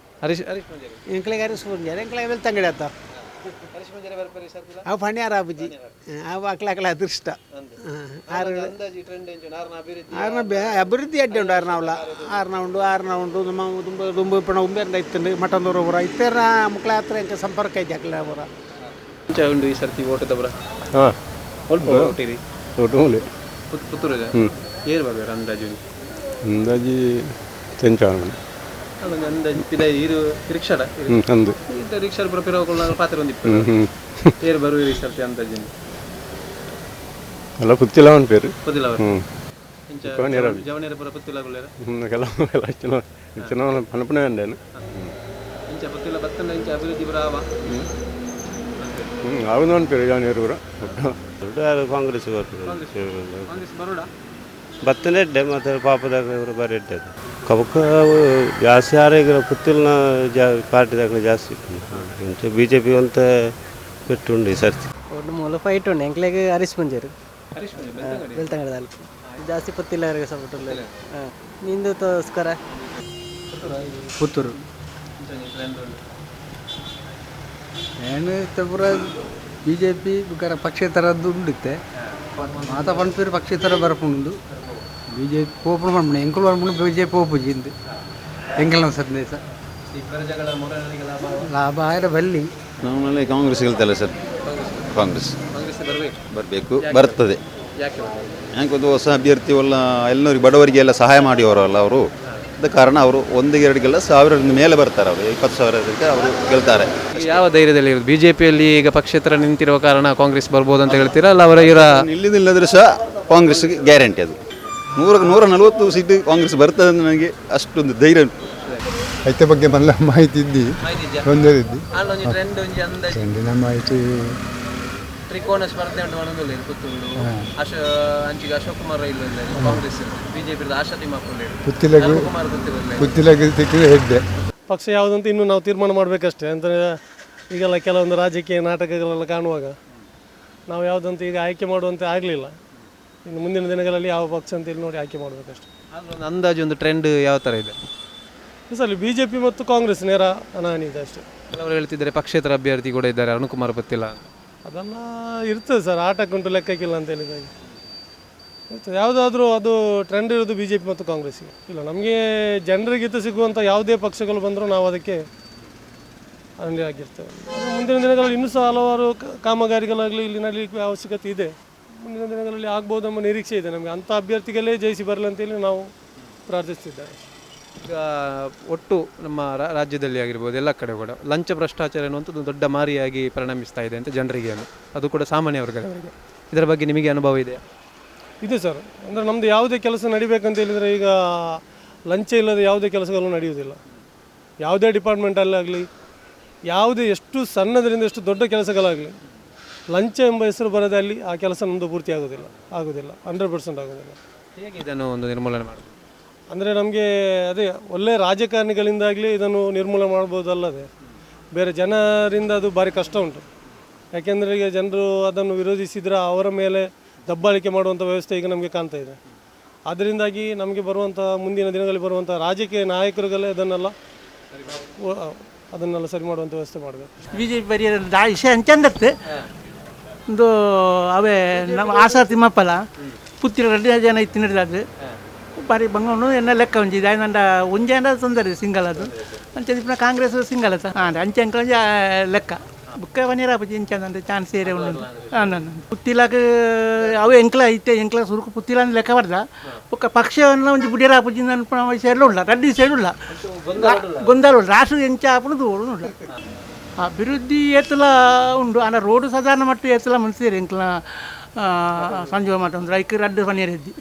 ಹರೀಶ್ ಪೂಂಜಾರಿ. ಎಂಕ್ಲೆಗ್ ಹರೀಶ್ ಪೂಂಜಾರಿ, ಎಂಕ್ಲೆಗ್ ಬೆಳ್ತಂಗಡಿ ಆತ. ಹರೀಶ್ ಪೂಂಜಾರಿ ಬರ್ಪೇರು ಈ ಸರ್ತಿಲ? ಅವು ಪಣ್ಯಾರ ಆಪುಜಿ, ಅವು ಅಕ್ಲ ಅಕ್ಲ ಅದೃಷ್ಟ. ಆರು ಅಂದಾಜಿ ಟ್ರೆಂಡ್ ಎಂಚ ನಾರ್ನ ಅಭಿವೃದ್ಧಿ? ಆರ್ನ ಅಭಿವೃದ್ಧಿ ಅಡ್ಡೆ ಉಂಡು, ಆರ್ನವಲ ಆರ್ನ ಉಂಡು, ಆರ್ನ ಉಂಡು. ನಮ್ಮ ತುಂಬ ದುಂಬು ಇಪ್ಪಣ ಉಂಬೇರ್ದ ಇತ್ತಂಡು ಮಟಂದೂರು ಪೂರ ಇತ್ತೇರ್ನ ಮುಕ್ಳ ಹತ್ರ ಎಂಕ ಸಂಪರ್ಕ ಐತಿ ಅಕ್ಲ ಪೂರ. ಎಂಚ ಉಂಡು ಈ ಸರ್ತಿ ಓಟು ದಬ್ರ? ಹಾಂ. ಒಲ್ಪ ಓಟಿರಿ? ಒಟ್ಟು ಮೂಲೆ. ಪುತ್ತೂರು ಏರ್ ಬರ್ಬೇರು ಅಂದಾಜು? ಅಂದಾಜಿ ತೆಂಚಾಣ. ಅಲ್ಲೊಂದು ಅಂದಾಜು ಪಿದ ಇರು ರಿಕ್ಷಾಡ? ಹ್ಞೂ, ಅಂದು. ಇತ್ತ ರಿಕ್ಷಾ ಪೂರ ಪಿರವು ಪಾತ್ರ ಒಂದಿಪ್ಪು. ಹ್ಞೂ ಹ್ಞೂ. ಏರ್ ಬರುವಿರಿ ಈ ಸರ್ತಿ ಅಂದಾಜು? ಅಲ್ಲ, ಪುತ್ತಿಲ ಅವನ ಪೇರು. ಪುತ್ತಿಲ. ಹ್ಞೂ. ಎಂಚ? ಜವನೇರ. ಜವನೇರ ಪೂರ ಪುತ್ತಿಲ ಗುಳ್ಳೇರ? ಹ್ಞೂ, ಕೆಲವು ಎಲ್ಲ ಚೆನ್ನ ಚೆನ್ನ ಪನಪುಣೆ ಅಂಡೇನು. ಎಂಚ ಪುತ್ತಿಲ ಬತ್ತಂಡ ಎಂಚ ಅಭಿವೃದ್ಧಿ ಪೂರ ಆವ? ಹ್ಞೂ, ಅವನು ಅವನ ಪೇರು ಜವನೇರು ಪೂರ. ಕಾಂಗ್ರೆಸ್ ಬರ್ತದೆ. ಕಾಂಗ್ರೆಸ್ ಬರೋಡ? ಬತ್ತನೇ ಎಡ್ಡೆ ಮತ್ತು ಪಾಪದಾಗ ಇವರು ಬಾರಿ ಎಡ್ಡೆ. ಅದು ಕಬಕ ಜಾಸ್ತಿ ಆರೋಗ್ಯ ಪುತ್ತಿಲ್ನ ಜಾ ಪಾರ್ಟಿದಾಗಲೇ ಜಾಸ್ತಿ ಇಂಚ ಬಿಜೆಪಿ ಅಂತ ಪೆಟ್ಟು ಉಂಡು ಈ ಸರ್ತಿ. ಒಟ್ಟು ಮೂಲ ಫೈಟ್ ಉಂಡು. ಎಂಕ್ಲೆಗ್ ಹರೀಶ್ ಪೂಂಜಾರಿ. ಹರೀಶ್ ಪೂಂಜಾರಿ. ಬೆಳ್ತಂಗಡಿ ತಾಲೂಕು ಜಾಸ್ತಿ ಪುತ್ತಿಲ ಸಪೋರ್ಟ್ ಉಲ್ಲೆರ್. ಹಾಂ, ನಿಂದು ತೋಸ್ಕರ? ಪುತ್ತೂರು ಏನು ಪೂರ ಬಿಜೆಪಿ ಬೇಕಾರೆ ಪಕ್ಷೇತರದ್ದು ಉಂಡಿತ್ತೆ. ಮಾತ ಪನ್ಪೇರು ಪಕ್ಷೇತರ ಬರಪುಂಡು. ಬಿಜೆಪಿ ಪೋಪುಣ ಪನ್ಪುಂಡು, ಎಂಕುಲು ಪನ್ಪುಂಡು ಬಿಜೆಪಿ ಪೋಪುಜಿ ಇಂದು ಎಂಕಲ್ನ ಸಂದೇಶ. ಈ ಪ್ರಜೆಗಳ ಮೊರಗಳಿಗೆ ಲಾಭ? ಲಾಭ ಆದ್ರೆ ಬಲ್ಲಿ. ನಮ್ಮಲ್ಲಿ ಕಾಂಗ್ರೆಸ್ ಗೆಲ್ತಲ್ಲ ಸರ್, ಕಾಂಗ್ರೆಸ್. ಕಾಂಗ್ರೆಸ್ ಬರಬೇಕು? ಬರಬೇಕು, ಬರ್ತದೆ. ಯಾಕೆ ಬರ್ತದೆ? ಯಾಕೆ ಒಂದು ಹೊಸ ಅಭ್ಯರ್ಥಿ ಎಲ್ಲ ಎಲ್ಲರಿಗೆ ಬಡವರಿಗೆ ಎಲ್ಲ ಸಹಾಯ ಮಾಡಿಯವರಲ್ಲ ಅವರು. ಆದ ಕಾರಣ ಅವರು ಒಂದು ಎರಡಿಗೆಲ್ಲ ಸಾವಿರದ ಮೇಲೆ ಬರ್ತಾರೆ ಅವರು. 20,000ಕ್ಕೆ ಅವರು ಗೆಲ್ತಾರೆ. ಈಗ ಯಾವ ಧೈರ್ಯದಲ್ಲಿ ಇರೋದು? ಬಿಜೆಪಿಯಲ್ಲಿ ಈಗ ಪಕ್ಷೇತರ ನಿಂತಿರುವ ಕಾರಣ ಕಾಂಗ್ರೆಸ್ ಬರ್ಬೋದು ಅಂತ ಹೇಳ್ತೀರಾ, ಅಲ್ಲ ಅವರ ಇವರ ನಿಲ್ಲದಿಲ್ಲದ್ರೆ ಸಹ ಕಾಂಗ್ರೆಸ್ಗೆ ಗ್ಯಾರಂಟಿ. ಅದು ನೂರಕ್ಕೆ 140 ಸೀಟು ಕಾಂಗ್ರೆಸ್ ಬರ್ತದೆ ಅಂತ ನನಗೆ ಅಷ್ಟೊಂದು ಧೈರ್ಯ ಉಂಟು. ಐತೆ ಬಗ್ಗೆ ಮಲ್ಲ ಮಾಹಿತಿ ಇದ್ದಿ, ತೊಂದರೆ ಇದ್ದಿ. ಟ್ರೆಂಡ್ ಒಂಜಿ ಅಂದಾಜು? ಟ್ರೆಂಡಿನ ಮಾಹಿತಿ. ತ್ರಿಕೋನ ಸ್ಪರ್ಧೆ ಉಂಟು ಪನೊಂದುಲ್ಲೆರ್ ಪುತ್ತೂರು. ಅಂಚಿಗೆ ಅಶೋಕ್ ಕುಮಾರ್ ರೈಲ್ ಉಲ್ಲೆರ್ ಕಾಂಗ್ರೆಸ್, ಬಿಜೆಪಿ ಆಶಾ ತಿಮ್ಮಪ್ಪ ಉಲ್ಲೆರ್. ಪುತ್ತಿಲಗು ಅರುಣ್ ಕುಮಾರ್ ಪುತ್ತಿಲ ಉಲ್ಲೆರ್. ಪುತ್ತಿಲಗು ತಿಕ್ಕಿದ್ರೆ ಹೆಡ್ಡೆ. ಪಕ್ಷ ಯಾವುದಂತ ಇನ್ನೂ ನಾವು ತೀರ್ಮಾನ ಮಾಡಬೇಕಷ್ಟೇ. ಅಂದರೆ ಈಗೆಲ್ಲ ಕೆಲವೊಂದು ರಾಜಕೀಯ ನಾಟಕಗಳೆಲ್ಲ ಕಾಣುವಾಗ ನಾವು ಯಾವುದಂತ ಈಗ ಆಯ್ಕೆ ಮಾಡುವಂತೆ ಆಗಲಿಲ್ಲ. ಇನ್ನು ಮುಂದಿನ ದಿನಗಳಲ್ಲಿ ಯಾವ ಪಕ್ಷ ಅಂತ ಹೇಳಿ ನೋಡಿ ಆಯ್ಕೆ ಮಾಡಬೇಕಷ್ಟೆ. ಒಂದು ಅಂದಾಜು ಒಂದು ಟ್ರೆಂಡ್ ಯಾವ ಥರ ಇದೆ? ಈ ಸಲ B J ಪಿ ಮತ್ತು ಕಾಂಗ್ರೆಸ್ ನೇರ ಹಣಾಹಣಿ ಇದೆ ಅಷ್ಟೇ. ಕೆಲವರು ಹೇಳ್ತಿದ್ದಾರೆ ಪಕ್ಷೇತರ ಅಭ್ಯರ್ಥಿ ಕೂಡ ಇದ್ದಾರೆ ಅರುಣ್ ಕುಮಾರ್ ಗೊತ್ತಿಲ್ಲ ಅಂತ. ಅದೆಲ್ಲ ಇರ್ತದೆ ಸರ್, ಆಟಕ್ಕುಂಟು ಲೆಕ್ಕಕ್ಕಿಲ್ಲ ಅಂತ ಹೇಳಿದಾಗೆ ಇರ್ತದೆ. ಯಾವುದಾದ್ರೂ ಅದು ಟ್ರೆಂಡ್ ಇರೋದು B J ಪಿ ಮತ್ತು ಕಾಂಗ್ರೆಸ್ಸಿಗೆ. ಇಲ್ಲ, ನಮಗೆ ಜನರಿಗಿಂತ ಸಿಗುವಂಥ ಯಾವುದೇ ಪಕ್ಷಗಳು ಬಂದರೂ ನಾವು ಅದಕ್ಕೆ ಆಗಿರ್ತೇವೆ. ಮುಂದಿನ ದಿನಗಳಲ್ಲಿ ಇನ್ನೂ ಸಹ ಹಲವಾರು ಕಾಮಗಾರಿಗಳಾಗಲಿ ಇಲ್ಲಿ ನಡೀಲಿಕ್ಕೆ ಅವಶ್ಯಕತೆ ಇದೆ. ಮುಂದಿನ ದಿನಗಳಲ್ಲಿ ಆಗ್ಬೋದೆಂಬ ನಿರೀಕ್ಷೆ ಇದೆ ನಮಗೆ. ಅಂಥ ಅಭ್ಯರ್ಥಿಗಳೇ ಜಯಿಸಿ ಬರಲಿ ಅಂತೇಳಿ ನಾವು ಪ್ರಾರ್ಥಿಸ್ತಿದ್ದೇವೆ. ಈಗ ಒಟ್ಟು ನಮ್ಮ ರಾಜ್ಯದಲ್ಲಿ ಆಗಿರ್ಬೋದು ಎಲ್ಲ ಕಡೆ ಕೂಡ ಲಂಚ ಭ್ರಷ್ಟಾಚಾರ ಅನ್ನುವಂಥದ್ದು ದೊಡ್ಡ ಮಾರಿಯಾಗಿ ಪರಿಣಮಿಸ್ತಾ ಇದೆ ಅಂತ ಜನರಿಗೆ, ಅದು ಕೂಡ ಸಾಮಾನ್ಯ ವರ್ಗದವರಿಗೆ. ಇದರ ಬಗ್ಗೆ ನಿಮಗೆ ಅನುಭವ ಇದೆಯಾ? ಇದೆ ಸರ್. ಅಂದರೆ ನಮ್ಮದು ಯಾವುದೇ ಕೆಲಸ ನಡಿಬೇಕಂತ ಹೇಳಿದರೆ ಈಗ ಲಂಚ ಇಲ್ಲದೆ ಯಾವುದೇ ಕೆಲಸಗಳು ನಡೆಯುವುದಿಲ್ಲ. ಯಾವುದೇ ಡಿಪಾರ್ಟ್ಮೆಂಟಲ್ಲಾಗಲಿ, ಯಾವುದೇ ಎಷ್ಟು ಸಣ್ಣದರಿಂದ ಎಷ್ಟು ದೊಡ್ಡ ಕೆಲಸಗಳಾಗಲಿ, ಲಂಚ ಎಂಬ ಹೆಸರು ಬರದೆ ಅಲ್ಲಿ ಆ ಕೆಲಸ ನಮ್ಮದು ಪೂರ್ತಿ ಆಗೋದಿಲ್ಲ, 100% ಆಗೋದಿಲ್ಲ. ಹೇಗೆ ಇದನ್ನು ಒಂದು ನಿರ್ಮೂಲನೆ ಮಾಡೋದು? ಅಂದರೆ ನಮಗೆ ಅದೇ ಒಳ್ಳೆಯ ರಾಜಕಾರಣಿಗಳಿಂದಾಗಲಿ ಇದನ್ನು ನಿರ್ಮೂಲನೆ ಮಾಡ್ಬೋದಲ್ಲದೆ ಬೇರೆ ಜನರಿಂದ ಅದು ಭಾರಿ ಕಷ್ಟ ಉಂಟು. ಯಾಕೆಂದರೆ ಈಗ ಜನರು ಅದನ್ನು ವಿರೋಧಿಸಿದರೆ ಅವರ ಮೇಲೆ ದಬ್ಬಾಳಿಕೆ ಮಾಡುವಂಥ ವ್ಯವಸ್ಥೆ ಈಗ ನಮಗೆ ಕಾಣ್ತಾ ಇದೆ. ಆದ್ದರಿಂದಾಗಿ ನಮಗೆ ಬರುವಂಥ ಮುಂದಿನ ದಿನಗಳಲ್ಲಿ ಬರುವಂಥ ರಾಜಕೀಯ ನಾಯಕರುಗಳೇ ಅದನ್ನೆಲ್ಲ ಸರಿ ಮಾಡುವಂಥ ವ್ಯವಸ್ಥೆ ಮಾಡಬೇಕು. ಬಿ ಜೆ ಪಿ ಬರೀ ವಿಷಯ ಅಂಚಂದತ್ತೆ ಒಂದು ಅವೇ ನಮ್ಮ ಆಸಾ ತಿಮ್ಮಪ್ಪಲ ಪುತ್ತಿರ ರೆಡ್ಡಿ ಜನ ಇತ್ತು ಹಿಡಿದಾದ್ರೆ ಬಾರಿ ಬಂಗವನ್ನು ಎನ್ನ ಲೆಕ್ಕ ಒಂಜಿ ದಾಯನಂಡ ಒಂಜೆ ತೊಂದರೆ ಸಿಂಗಲ್ ಅದು ಅಂಚೆ ಇಪ್ಪನ ಕಾಂಗ್ರೆಸ್ ಸಿಂಗಲ್ ಅತ್ತ ಹಾಂ ಅಂಚೆ ಅಂಕ ಒಂಜಿ ಲೆಕ್ಕ ಬುಕ್ಕ ವನಿರಾಪುಜಿ ಇಂಚ ಅಂದ್ರೆ ಚಾನ್ಸ್ ಏರಿಯಾ ಉಂಡು. ಹಾಂ ಪುತ್ತಿಲಾಗ ಅವು ಎಂಕ್ಲ ಐತೆ ಎಂಕ್ಲ ಸುರುಕು ಪುತ್ತಿಲ ಅಂದ್ರೆ ಲೆಕ್ಕ ಬರ್ದ ಬೊಕ್ಕ ಪಕ್ಷವನ್ನು ಒಂಜಿ ಬುಡಿಯರಾಪುಜಿ ಅನ್ಪುನ ಸೈಡ್ ಉಳ್ಳ ರಡ್ಡಿ ಸೈಡ್ ಉಳ್ಳ ಗೊಂದಲ ಉಳ್ಳ ರಾಷ್ಟ್ರ ಎಂಚ ಆಪುನ ದೂರ ಉಳ್ಳ ಅಭಿವೃದ್ಧಿ ಏತಲ ಉಂಡು ಆಂಡ ರೋಡು ಸಾಧಾರಣ ಮಟ್ಟ ಏತಲ ಮನ್ಸೇರಿ ಎಂಕ್ಲ ಸಂಜೀವ ಮಠ ಒಂದು ಐಕ್ ರಡ್ಡು ಪನೀರ್ ಇದ್ದಿ.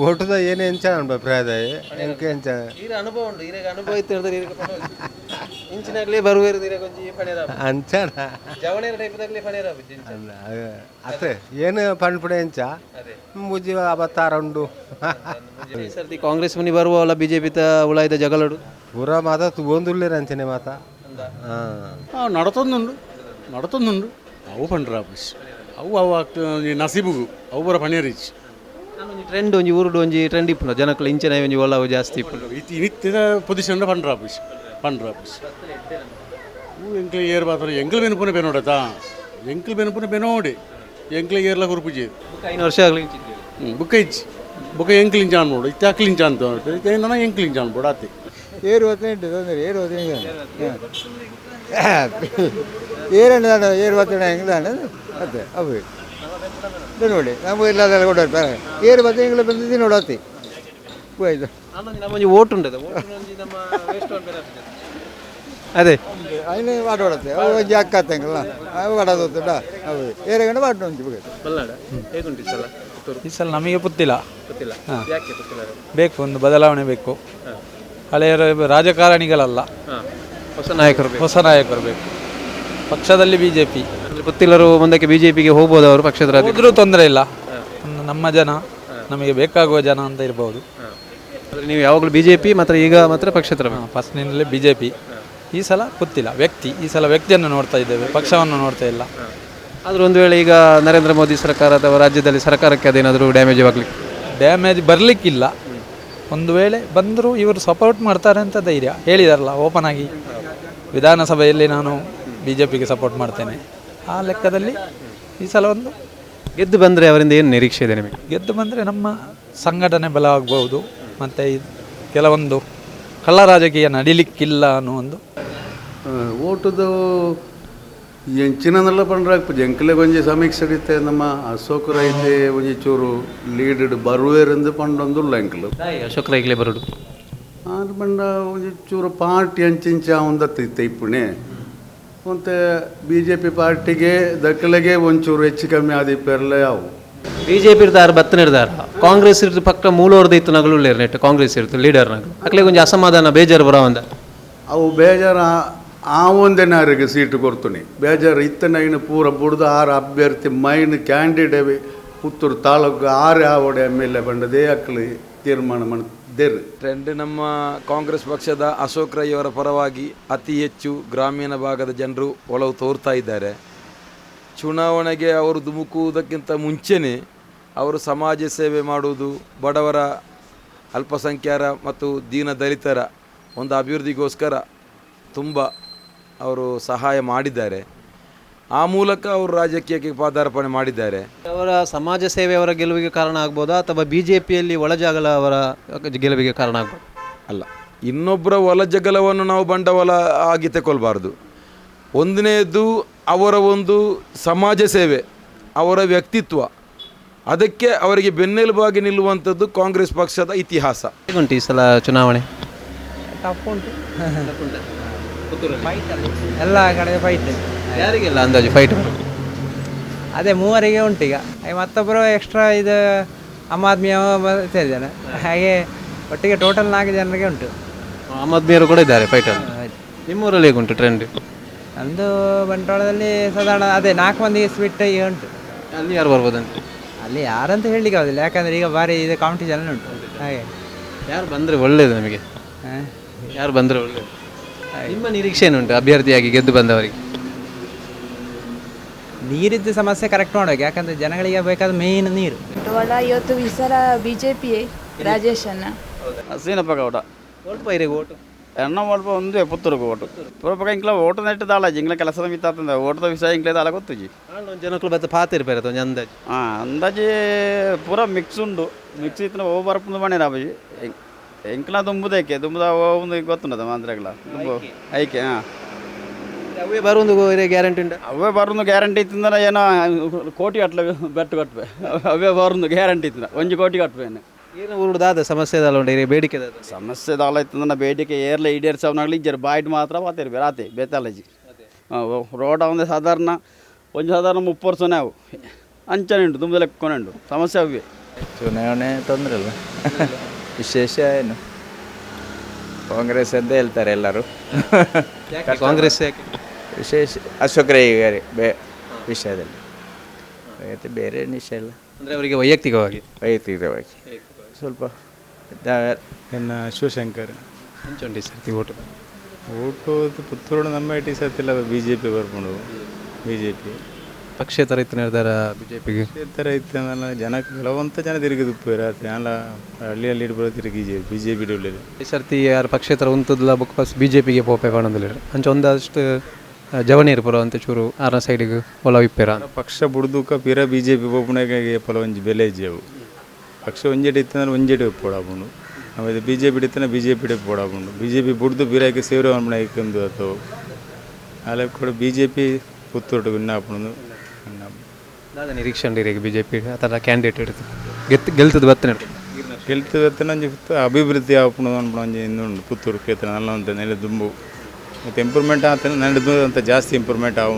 ಓಟದ ಏನೇ ಎಂಚ ಅಭಿಪ್ರಾಯ ಎಂಕೆ ಎಂಚ ಅನುಭವ ಉಂಡು ಈರೆಗ್ ಅನುಭವ ಇತ್ತು ಹೇಳಿದ್ರೆ ಈರೆಗ್ ಇಂಚಿನಾಗ್ಲೇ ಬರುವೇರು ಈರೆಗ್ ಒಂಜಿ ಪಣೇರ ಅಂಚನ ಜವಣೇರ ಟೈಪ್ದಾಗ್ಲೇ ಪಣೇರ ಅತ್ತೆ ಏನು ಪಣ್ಪುಡೆ ಎಂಚ ಮುಜಿ ಅವತಾರ ಉಂಡು. ಈ ಸರ್ತಿ ಕಾಂಗ್ರೆಸ್ ಮುನಿ ಬರುವಲ್ಲ ಬಿಜೆಪಿ ತ ಉಳಾಯ್ದ ಜಗಳಡು ಪೂರ ಮಾತ ತೂವೊಂದುಲ್ಲೇರು ಅಂಚನೆ ಮಾತ. ಹಾಂ ನಡತೊಂದುಂಡು ನಡತೊಂದುಂಡು ಅವು ಪಂಡ್ರ ಆಫೀಸ್ ಅವು ಅವು ಆಗ್ತದೆ ನಸೀಬುಗು ಅವು ಬರ ಪಣೇರಿಚ್ ಟ್ರೆಂಡ್ ಒಂಜಿ ಊರುಡು ಒಂಜಿ ಟ್ರೆಂಡ್ ಇಪ್ಪುಂಡು ಜನಕ್ಕಲು ಇಂಚಿನ ಒಂಜಿ ಒಲವು ಜಾಸ್ತಿ ಇಪ್ಪುಂಡು. ಇತ್ತಿನ ಪೊಸಿಷನ್ ಪಂಡ್ರ ಆಫೀಸ್ ಪಂಡ್ರ ಆಫೀಸ್ ಎಂಕ್ಲೆ ಏರ್ ಬಾತ್ರ ಎಂಕ್ಲು ಬೆನ್ಪುನ ಬೆನೋಡತಾ ಎಂಕ್ಲು ಬೆನ್ಪುನ ಬೆನೋಡಿ ಎಂಕ್ಲೆ ಏರ್ಲ ಕುರುಪುಜಿ 5 ವರ್ಷ ಆಗಲಿ ಬುಕ್ಕ ಇಚ್ಚಿ ಬುಕ್ಕ ಎಂಕ್ಲು ಇಂಚ ಅನ್ಬೋಡು ಇತ್ತೆ ಅಕ್ಲು ಇಂಚ ಅಂತ ನನ್ನ ಎಂಕ್ಲು ಇಂಚ ಅನ್ಬೋಡು ಆತೆ ಏರು ಹೊತ್ತನೆ ತೊಂದರೆ ಏರು ಹೊತ್ತನೆ ಏರಣ್ಣ ಏರು ಹೊತ್ತನೆ ಹೆಂಗ್ಲ ಅತ್ತೆ ಅವು ನೋಡಿ ನಮಗೆ ಇಲ್ಲ ಕೊಡೋರು ಏರು ಬತ್ತೆ ಎಂಗ್ಲ ಬಂದಿದ್ದು ನೋಡತ್ತಿ ಹೋಯ್ತು. ನಮ್ಮೊಂಜಿ ಓಟ್ ಉಂಟದ ಅದೇ ಅಯ್ಯನೇ ವಾಟ ಹೊಡತ್ತೆ ಅವು ಒಂಜಿ ಅಕ್ಕ ಅತ್ತಂಗಲ್ಲ ಅವು ವಾಡೋದು ಅವು ಏರು ಗಂಟೆ ವಾಟ ಒಂಜಿ ಬಲ್ನಾಡ ಹೇಗುಂಟು ಈ ಸಲ? ಈ ಸಲ ನಮಗೆ ಪುತ್ತಿಲ್ಲ. ಗೊತ್ತಿಲ್ಲ. ಯಾಕೆ ಗೊತ್ತಿಲ್ಲ? ಬೇಕು ಒಂದು ಬದಲಾವಣೆ ಬೇಕು. ಹಳೆಯ ರಾಜಕಾರಣಿಗಳಲ್ಲ, ಹೊಸ ನಾಯಕರು ಬೇಕು. ಹೊಸ ನಾಯಕರು ಬೇಕು. ಪಕ್ಷದಲ್ಲಿ B J P. ಪುತ್ತಿಲರು ಮುಂದಕ್ಕೆ ಬಿ ಜೆ ಪಿಗೆ ಹೋಗ್ಬೋದು ಅವರು ಪಕ್ಷದ ಹೋದರೂ ತೊಂದರೆ ಇಲ್ಲ. ನಮ್ಮ ಜನ ನಮಗೆ ಬೇಕಾಗುವ ಜನ ಅಂತ ಇರ್ಬೋದು. ಆದರೆ ನೀವು ಯಾವಾಗಲೂ ಬಿ ಜೆ ಪಿ ಮಾತ್ರ, ಈಗ ಮಾತ್ರ ಪಕ್ಷೇತರ. ಫಸ್ಟ್ನಿಂದಲೇ ಬಿ ಜೆ ಪಿ. ಈ ಸಲ ಗೊತ್ತಿಲ್ಲ ವ್ಯಕ್ತಿ, ಈ ಸಲ ವ್ಯಕ್ತಿಯನ್ನು ನೋಡ್ತಾ ಇದ್ದೇವೆ, ಪಕ್ಷವನ್ನು ನೋಡ್ತಾ ಇಲ್ಲ. ಆದರೂ ಒಂದು ವೇಳೆ ಈಗ ನರೇಂದ್ರ ಮೋದಿ ಸರ್ಕಾರ ಅಥವಾ ರಾಜ್ಯದಲ್ಲಿ ಸರ್ಕಾರಕ್ಕೆ ಅದೇನಾದರೂ ಡ್ಯಾಮೇಜ್ ಆಗಲಿಕ್ಕೆ ಡ್ಯಾಮೇಜ್ ಬರಲಿಕ್ಕಿಲ್ಲ. ಒಂದು ವೇಳೆ ಬಂದರೂ ಇವರು ಸಪೋರ್ಟ್ ಮಾಡ್ತಾರೆ ಅಂತ ಧೈರ್ಯ ಹೇಳಿದಾರಲ್ಲ ಓಪನ್ ಆಗಿ. ವಿಧಾನಸಭೆಯಲ್ಲಿ ನಾನು ಬಿ ಜೆ ಪಿಗೆ ಸಪೋರ್ಟ್ ಮಾಡ್ತೇನೆ, ಆ ಲೆಕ್ಕದಲ್ಲಿ ಈ ಸಲ ಒಂದು ಗೆದ್ದು ಬಂದರೆ ಅವರಿಂದ ಏನು ನಿರೀಕ್ಷೆ ಇದೆ ನಿಮಗೆ? ಗೆದ್ದು ಬಂದರೆ ನಮ್ಮ ಸಂಘಟನೆ ಬಲ ಆಗ್ಬೋದು, ಮತ್ತು ಕೆಲವೊಂದು ಕಳ್ಳ ರಾಜಕೀಯ ನಡಿಲಿಕ್ಕಿಲ್ಲ ಅನ್ನೋ ಒಂದು ಓಟುದು ಎಂಚಿನಲ್ಲ ಪಂಡ್ರಾಕ್ಪುಜಿ ಎಂಕ್ಲೆ ಒಂಜಿ ಸಮೀಕ್ಷೆ ಇತ್ತೆ ನಮ್ಮ ಅಶೋಕ್ ರೈತೆ ಒಂಜಿ ಚೂರು ಲೀಡ್ ಬರುವೇರೆಂದು ಪಂಡೊಂದುಲ್ಲ ಎಂಕ್ಲು ಅಶೋಕ್ ರೈಗ್ಲೆ ಬರುಡು ಆರು ಪಂಡ ಒಂಜಿ ಚೂರು ಪಾರ್ಟಿ ಅಂಚಿಂಚ ಒಂದತ್ತು ಇತ್ತೆ ಇಪ್ಪುಣೆ ಮತ್ತು ಬಿ ಜೆ ಪಿ ಪಾರ್ಟಿಗೆ ದಕ್ಕಲೆಗೆ ಒಂಚೂರು ಹೆಚ್ಚು ಕಮ್ಮಿ ಆದಿಪ್ಪೆರ್ಲೆ ಅವು ಬಿ ಜೆ ಪಿ ಇರ್ದಾರ ಬತ್ತನ ಇರ್ದಾರ ಕಾಂಗ್ರೆಸ್ ಇರ್ದು ಪಕ್ಕ ಮೂಲೋರ್ದು ಇತ್ತು ನಗಲು ನೆಟ್ ಕಾಂಗ್ರೆಸ್ ಇರ್ತು ಲೀಡರ್ ನಗಲು ಅಕ್ಲೆ ಕೊಂಚ ಅಸಮಾಧಾನ ಬೇಜಾರು ಬರೋವಂದ ಅವು ಬೇಜಾರು ಆ ಒಂದೇನ ಅವರಿಗೆ ಸೀಟು ಕೊಡ್ತೀನಿ ಬೇಜಾರು ಇತ್ತನ ಐನು ಪೂರ ಬುಡ್ದು ಆರು ಅಭ್ಯರ್ಥಿ ಮೈನ್ ಕ್ಯಾಂಡಿಡೇಟ್ ಪುತ್ತೂರು ತಾಲೂಕು ಆರು ಆವಡೆ ಎಮ್ ಎಲ್ ಎ ಬಂಡದೇ ಅಕ್ಲು ತೀರ್ಮಾನ ಮಾಡಿ ದೇರ್. ಟ್ರೆಂಡ್ ನಮ್ಮ ಕಾಂಗ್ರೆಸ್ ಪಕ್ಷದ ಅಶೋಕ್ ರೈ ಅವರ ಪರವಾಗಿ ಅತಿ ಹೆಚ್ಚು ಗ್ರಾಮೀಣ ಭಾಗದ ಜನರು ಒಲವು ತೋರ್ತಾ ಇದ್ದಾರೆ. ಚುನಾವಣೆಗೆ ಅವರು ಧುಮುಕುವುದಕ್ಕಿಂತ ಮುಂಚೆಯೇ ಅವರು ಸಮಾಜ ಸೇವೆ ಮಾಡುವುದು, ಬಡವರ, ಅಲ್ಪಸಂಖ್ಯಾತರ ಮತ್ತು ದೀನ ದಲಿತರ ಒಂದು ಅಭಿವೃದ್ಧಿಗೋಸ್ಕರ ತುಂಬ ಅವರು ಸಹಾಯ ಮಾಡಿದ್ದಾರೆ. ಆ ಮೂಲಕ ಅವರು ರಾಜಕೀಯಕ್ಕೆ ಪಾದಾರ್ಪಣೆ ಮಾಡಿದ್ದಾರೆ. ಅವರ ಸಮಾಜ ಸೇವೆ ಅವರ ಗೆಲುವಿಗೆ ಕಾರಣ ಆಗ್ಬೋದಾ ಅಥವಾ ಬಿ ಜೆ ಪಿಯಲ್ಲಿ ಒಳಜಾಗಲ ಅವರ ಗೆಲುವಿಗೆ ಕಾರಣ ಆಗ್ಬೋದು? ಅಲ್ಲ, ಇನ್ನೊಬ್ಬರ ಒಳಜಗಳವನ್ನು ನಾವು ಬಂಡವಾಳ ಆಗಿ ತಗೊಳ್ಬಾರ್ದು. ಒಂದನೆಯದು ಅವರ ಒಂದು ಸಮಾಜ ಸೇವೆ, ಅವರ ವ್ಯಕ್ತಿತ್ವ, ಅದಕ್ಕೆ ಅವರಿಗೆ ಬೆನ್ನೆಲುಬಾಗಿ ನಿಲ್ಲುವಂಥದ್ದು ಕಾಂಗ್ರೆಸ್ ಪಕ್ಷದ ಇತಿಹಾಸ. ಹೇಗುಂಟು ಈ ಸಲ ಚುನಾವಣೆ? ಟಫ್ ಉಂಟು, ಎಲ್ಲ ಕಡೆ ಫೈಟ್. ಯಾರಿಗೆಲ್ಲ ಅಂದಾಜು ಫೈಟ್? ಅದೇ ಮೂವರಿಗೆ ಉಂಟು ಈಗ. ಮತ್ತೊಬ್ಬರು ಎಕ್ಸ್ಟ್ರಾ ಇದು ಆಮ್ ಆದ್ಮಿ ಸೇರಿದ್ದಾನೆ, ಹಾಗೆ ಒಟ್ಟಿಗೆ ಟೋಟಲ್ 4 ಜನರಿಗೆ ಉಂಟು. ಆಮ್ ಆದ್ಮಿಯವರು ಕೂಡ ಇದ್ದಾರೆ ಫೈಟಲ್ಲಿ. ನಿಮ್ಮೂರಲ್ಲಿ ಹೇಗುಂಟು ಟ್ರೆಂಡ್? ನಮ್ಮದು ಬಂಟ್ವಾಳದಲ್ಲಿ ಸಾಧಾರಣ ಅದೇ 4 ಮಂದಿಗೆ ಸ್ವಿಟ್ ಈಗ ಉಂಟು. ಅಲ್ಲಿ ಯಾರು ಬರ್ಬೋದಂತ? ಅಲ್ಲಿ ಯಾರಂತ ಹೇಳಲಿಕ್ಕೆ ಆಗೋದಿಲ್ಲ, ಯಾಕಂದರೆ ಈಗ ಭಾರಿ ಇದು ಕಾಂಪಿಟೇಷನ್ ಉಂಟು. ಹಾಗೆ ಯಾರು ಬಂದರೆ ಒಳ್ಳೆಯದು ನಮಗೆ? ಯಾರು ಬಂದರೆ ಒಳ್ಳೆಯದು? ನಿಮ್ಮ ನಿರೀಕ್ಷೆ ಏನುಂಟು ಅಭ್ಯರ್ಥಿಯಾಗಿ ಗೆದ್ದು ಬಂದವರಿಗೆ? ನೀರಿದ್ದ ಸಮಸ್ಯೆ ಕರೆಕ್ಟ್ ಮಾಡಬೇಕು, ಯಾಕಂದರೆ ಜನಗಳಿಗೆ ಬೇಕಾದ ಮೇನ್ ನೀರು. ಬಂಟ್ವಾಳ ಇವತ್ತು ಈ ಸಲ ಬಿ ಜೆ ಪಿ ರಾಜೇಶ್ ಅನ್ನ. ಸೀನಪ್ಪ ಗೌಡ. ಒಲ್ಪ ಇರಿಗೆ ಓಟು? ಎಣ್ಣ ಒಲ್ಪ ಒಂದೇ ಪುತ್ತೂರಿಗೆ ಓಟು. ಪೂರ್ವಪಕ್ಕ ಇಂಕ್ಲ ಓಟು ನೆಟ್ಟು ದಾಳಾಜಿ ಇಂಗ್ಲ ಕೆಲಸದ ಮಿತ್ತಾತಂದ ಓಟದ ವಿಷಯ ಇಂಕ್ಲೆ ದಾಳ ಗೊತ್ತುಜಿ. ಜನಕ್ಕಳು ಬತ್ತ ಪಾತಿರ್ಪೇರ ಒಂಜಿ ಅಂದಾಜು? ಹಾಂ, ಅಂದಾಜಿ ಪೂರ ಮಿಕ್ಸ್ ಉಂಡು. ಮಿಕ್ಸ್ ಇತ್ತಿನ ಓ ಬರ್ಪುಂದು ಮಣೆ ರಾಬಜಿ ಎಂಕ್ಲ ದುಂಬುದೇಕೆ ದುಂಬುದ ಒಂದು ಗೊತ್ತುಂಡದ ಮಾಂದ್ರಗಳ ದುಂಬು ಐಕೆ. ಹಾಂ, ಅವೇ ಬರುವುದು ಗ್ಯಾರಂಟಿ ಉಂಟು? ಅವೇ ಬರುವುದು ಗ್ಯಾರಂಟಿ ಇತ್ತಿಂದ ಏನೋ ಕೋಟಿ ಕಟ್ಲೆ ಬೆಟ್ಟು ಕಟ್ಟುವೆ. ಅವೇ ಬರುವುದು ಗ್ಯಾರಂಟಿ ಇತ್ತಿನ 1 ಕೋಟಿ ಕಟ್ಟುವೇನು. ಏನು ಊರುದಾದ ಸಮಸ್ಯೆ ದಾಲ ಉಂಟು ಬೇಡಿಕೆ? ಸಮಸ್ಯೆ ದಾಲ ಇತ್ತಂದ್ರೆ ಬೇಡಿಕೆ ಏರ್ಲೆ ಈಡೇರಿಸವನಾಗಲಿ ಇಜ್ಜರು ಬಾಯ್ಟ್ ಮಾತ್ರ ಪಾತಿರು ರಾತೆ ಬೇತಾಲಜಿ. ರೋಡ್ ಒಂದು ಸಾಧಾರಣ ಒಂದು ಸಾಧಾರಣ 30 ವರ್ಷನೇ ಅವು ಅಂಚನೆ ಉಂಟು, ತುಂಬ ಲೆಕ್ಕನೆ ಉಂಟು ಸಮಸ್ಯೆ ಅವೇ. ಚುನಾವಣೆ ತೊಂದರೆ ಅಲ್ಲ, ವಿಶೇಷ ಏನು ಕಾಂಗ್ರೆಸ್ ಅಂತ ಹೇಳ್ತಾರೆ ಎಲ್ಲರೂ. ಕಾಂಗ್ರೆಸ್ ಯಾಕೆ ವಿಶೇಷ? ಅಶೋಕ್ ರೈ ಬೇ ವಿಷಯದಲ್ಲಿ, ಮತ್ತೆ ಬೇರೆ ಏನು ವಿಷಯ ಇಲ್ಲ. ಅಂದರೆ ಅವರಿಗೆ ವೈಯಕ್ತಿಕವಾಗಿ? ವೈಯಕ್ತಿಕವಾಗಿ ಸ್ವಲ್ಪ. ನನ್ನ ಶಿವಶಂಕರ್. ಅಂಚುಂಡಿ ಸರ್ತಿ ಓಟು? ಓಟು ಪುತ್ತೂರು ನಮ್ಮ IT ಸರ್ತಿಲ್ಲ ಬಿ ಜೆ ಪಿ ಬರ್ಕೊಂಡು. ಬಿ ಜೆ ಪಿ ಪಕ್ಷೇತರ ಇತ್ತು ನಿರ್ಧಾರ ಬಿ ಜೆ ಪಿಗೆ? ಪಕ್ಷೇತರ ಇತ್ತು ಜನ ಕೆಲವಂತ ಜನ ತಿರುಗಿ ತುಪ್ಪು ರಾತ್ರಿ ಅಲ್ಲ ಹಳ್ಳಿಯಲ್ಲಿ ಇಡ್ಬೋದು ತಿರುಗಿ ಬಿ ಜೆ ಪಿ ಉಳ್ಳೇದು. ಈ ಸರ್ತಿ ಯಾರು ಪಕ್ಷೇತರ ಉಂತದಲ್ಲ ಬುಕ್ ಪಸ್ ಬಿ ಜೆ ಪಿಗೆ ಪೋಪೆ ಪಣಂದಿಲ್ಲ ಅಂಚ ಒಂದಷ್ಟು ಜವನಿ ಇರ್ಪುರ ಅಂತ ಚೂರು ಆರ ಸೈಡಿಗೆ ಒಲವು ಇಪ್ಪೇರ. ಪಕ್ಷ ಬುಡ್ದುಕ ಪಿರ ಬಿ ಜೆ ಪಿ ಪೋಪುನಾಗ ಪೊಲ ಒಂಜಿ ಬೆಲೆ ಇಜ್ಜೆವು. ಪಕ್ಷ ಒಂಜೆಡೆ ಇತ್ತಂದ್ರೆ ಒಂಜೆಡೆ ಪೋಡಾಪುಂಡು, ಆಮೇಲೆ ಬಿ ಜೆ ಪಿ ಇತ್ತಂದ್ರೆ ಬಿ ಜೆ ಪಿ ಪೋಡಾಪುಂಡು. ಬಿ ಜೆ ಪಿ ಬುಡ್ದು ಬಿರಾಕಿ ಸೇರು ಅನ್ಪುಣ ಅಥವಾ ಅಲ್ಲ ಕೂಡ ಬಿ ಜೆ ಪಿ ಪುತ್ತೂರು ವಿನ್ನಾಪುಂಡು. ದಾದ ನಿರೀಕ್ಷೆ ಉಂಡು ಬಿ ಜೆ ಪಿ ಆ ಥರ ಕ್ಯಾಂಡಿಡೇಟ್ ಇಡ್ತು ಗೆತ್ತು ಗೆಲ್ತದ ಬತ್ತನೆ? ಗೆಲ್ತದ ಬತ್ತನೆ ಒಂಜಿ ಅಭಿವೃದ್ಧಿ ಆಪುಂಡು ಅನ್ಪುಣ ಒಂಜಿ ಇಂದುಂಡು ಪುತ್ತೂರು ಕ್ಷೇತ್ರ ನಲ್ಲ ಅಂತ ನೆಲೆ ದುಂಬು ಮತ್ತು ಇಂಪ್ರೂವ್ಮೆಂಟ್ ಆತ ನೆಲೆ ದುಂಬು ಅಂತ ಜಾಸ್ತಿ ಇಂಪ್ರೂವ್ಮೆಂಟ್ ಆವು.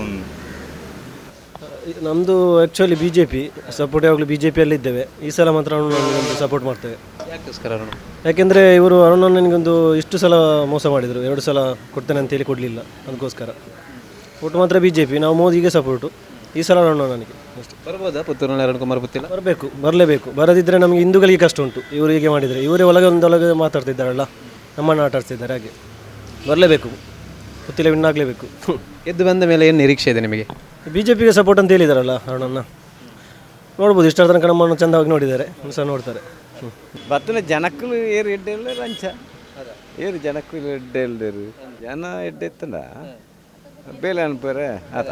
ನಮ್ಮದು actually B J P support, ಯಾವಾಗಲೂ ಬಿ ಜೆ ಪಿಯಲ್ಲಿದ್ದೇವೆ. ಈ ಸಲ ಮಾತ್ರ ಅರುಣ್ ಸಪೋರ್ಟ್ ಮಾಡ್ತೇವೆ. ಯಾಕೋಸ್ಕರ ಅರುಣ್? ಯಾಕೆಂದರೆ ಇವರು ಅರುಣನಿಗೊಂದು ಇಷ್ಟು ಸಲ ಮೋಸ ಮಾಡಿದರು, 2 ಸಲ ಕೊಡ್ತೇನೆ ಅಂತೇಳಿ ಕೊಡಲಿಲ್ಲ, ಅದಕ್ಕೋಸ್ಕರ ಒಟ್ಟು ಮಾತ್ರ ಬಿ ಜೆ ಪಿ. ನಾವು ಮೋದಿಗೆ ಸಪೋರ್ಟು, ಈ ಸಲ ಅರುಣನಿಗೆ ಅಷ್ಟೇ. ಬರ್ಬೋದಾ ಪುತ್ತೂರಿನಲ್ಲಿ ಅರುಣ್ ಕುಮಾರ್ ಪುತ್ತಿಲ? ಬರಬೇಕು, ಬರಲೇಬೇಕು. ಬರದಿದ್ದರೆ ನಮಗೆ ಹಿಂದೂಗಳಿಗೆ ಕಷ್ಟ ಉಂಟು. ಇವರು ಹೀಗೆ ಮಾಡಿದರೆ, ಇವರೇ ಒಳಗೆ ಒಂದೊಳಗೆ ಮಾತಾಡ್ತಿದ್ದಾರಲ್ಲ, ನಮ್ಮನ್ನು ಆಟ ಆಡ್ತಿದ್ದಾರೆ, ಹಾಗೆ ಬರಲೇಬೇಕು, ಪುತ್ತಿಲ ವಿನ್ ಆಗಲೇಬೇಕು. ಗೆದ್ದು ಬಂದ ಮೇಲೆ ಏನು ನಿರೀಕ್ಷೆ ಇದೆ ನಿಮಗೆ? ಬಿ ಜೆ ಪಿಗೆ ಸಪೋರ್ಟ್ ಅಂತ ಹೇಳಿದಾರಲ್ಲ ಅರುಣನ್ನ, ನೋಡ್ಬೋದು. ಇಷ್ಟರ ತನಕ ನಮ್ಮನ್ನು ಚೆಂದವಾಗಿ ನೋಡಿದ್ದಾರೆ, ಸಹ ನೋಡ್ತಾರೆ. ಬತ್ತನ ಜನಕ್ಕೂ ಏರು ಎಡ್ಡೆ ಇಲ್ಲ ರಂಚ ಏರು ಜನಕ್ಕೂ ಎಡ್ಡೆ ಇಲ್ದೇರು ಜನ ಎಡ್ಡೆ ಇತ್ತಂದ ಬೇಲೆ ಅನ್ಪೇರೆ ಆತ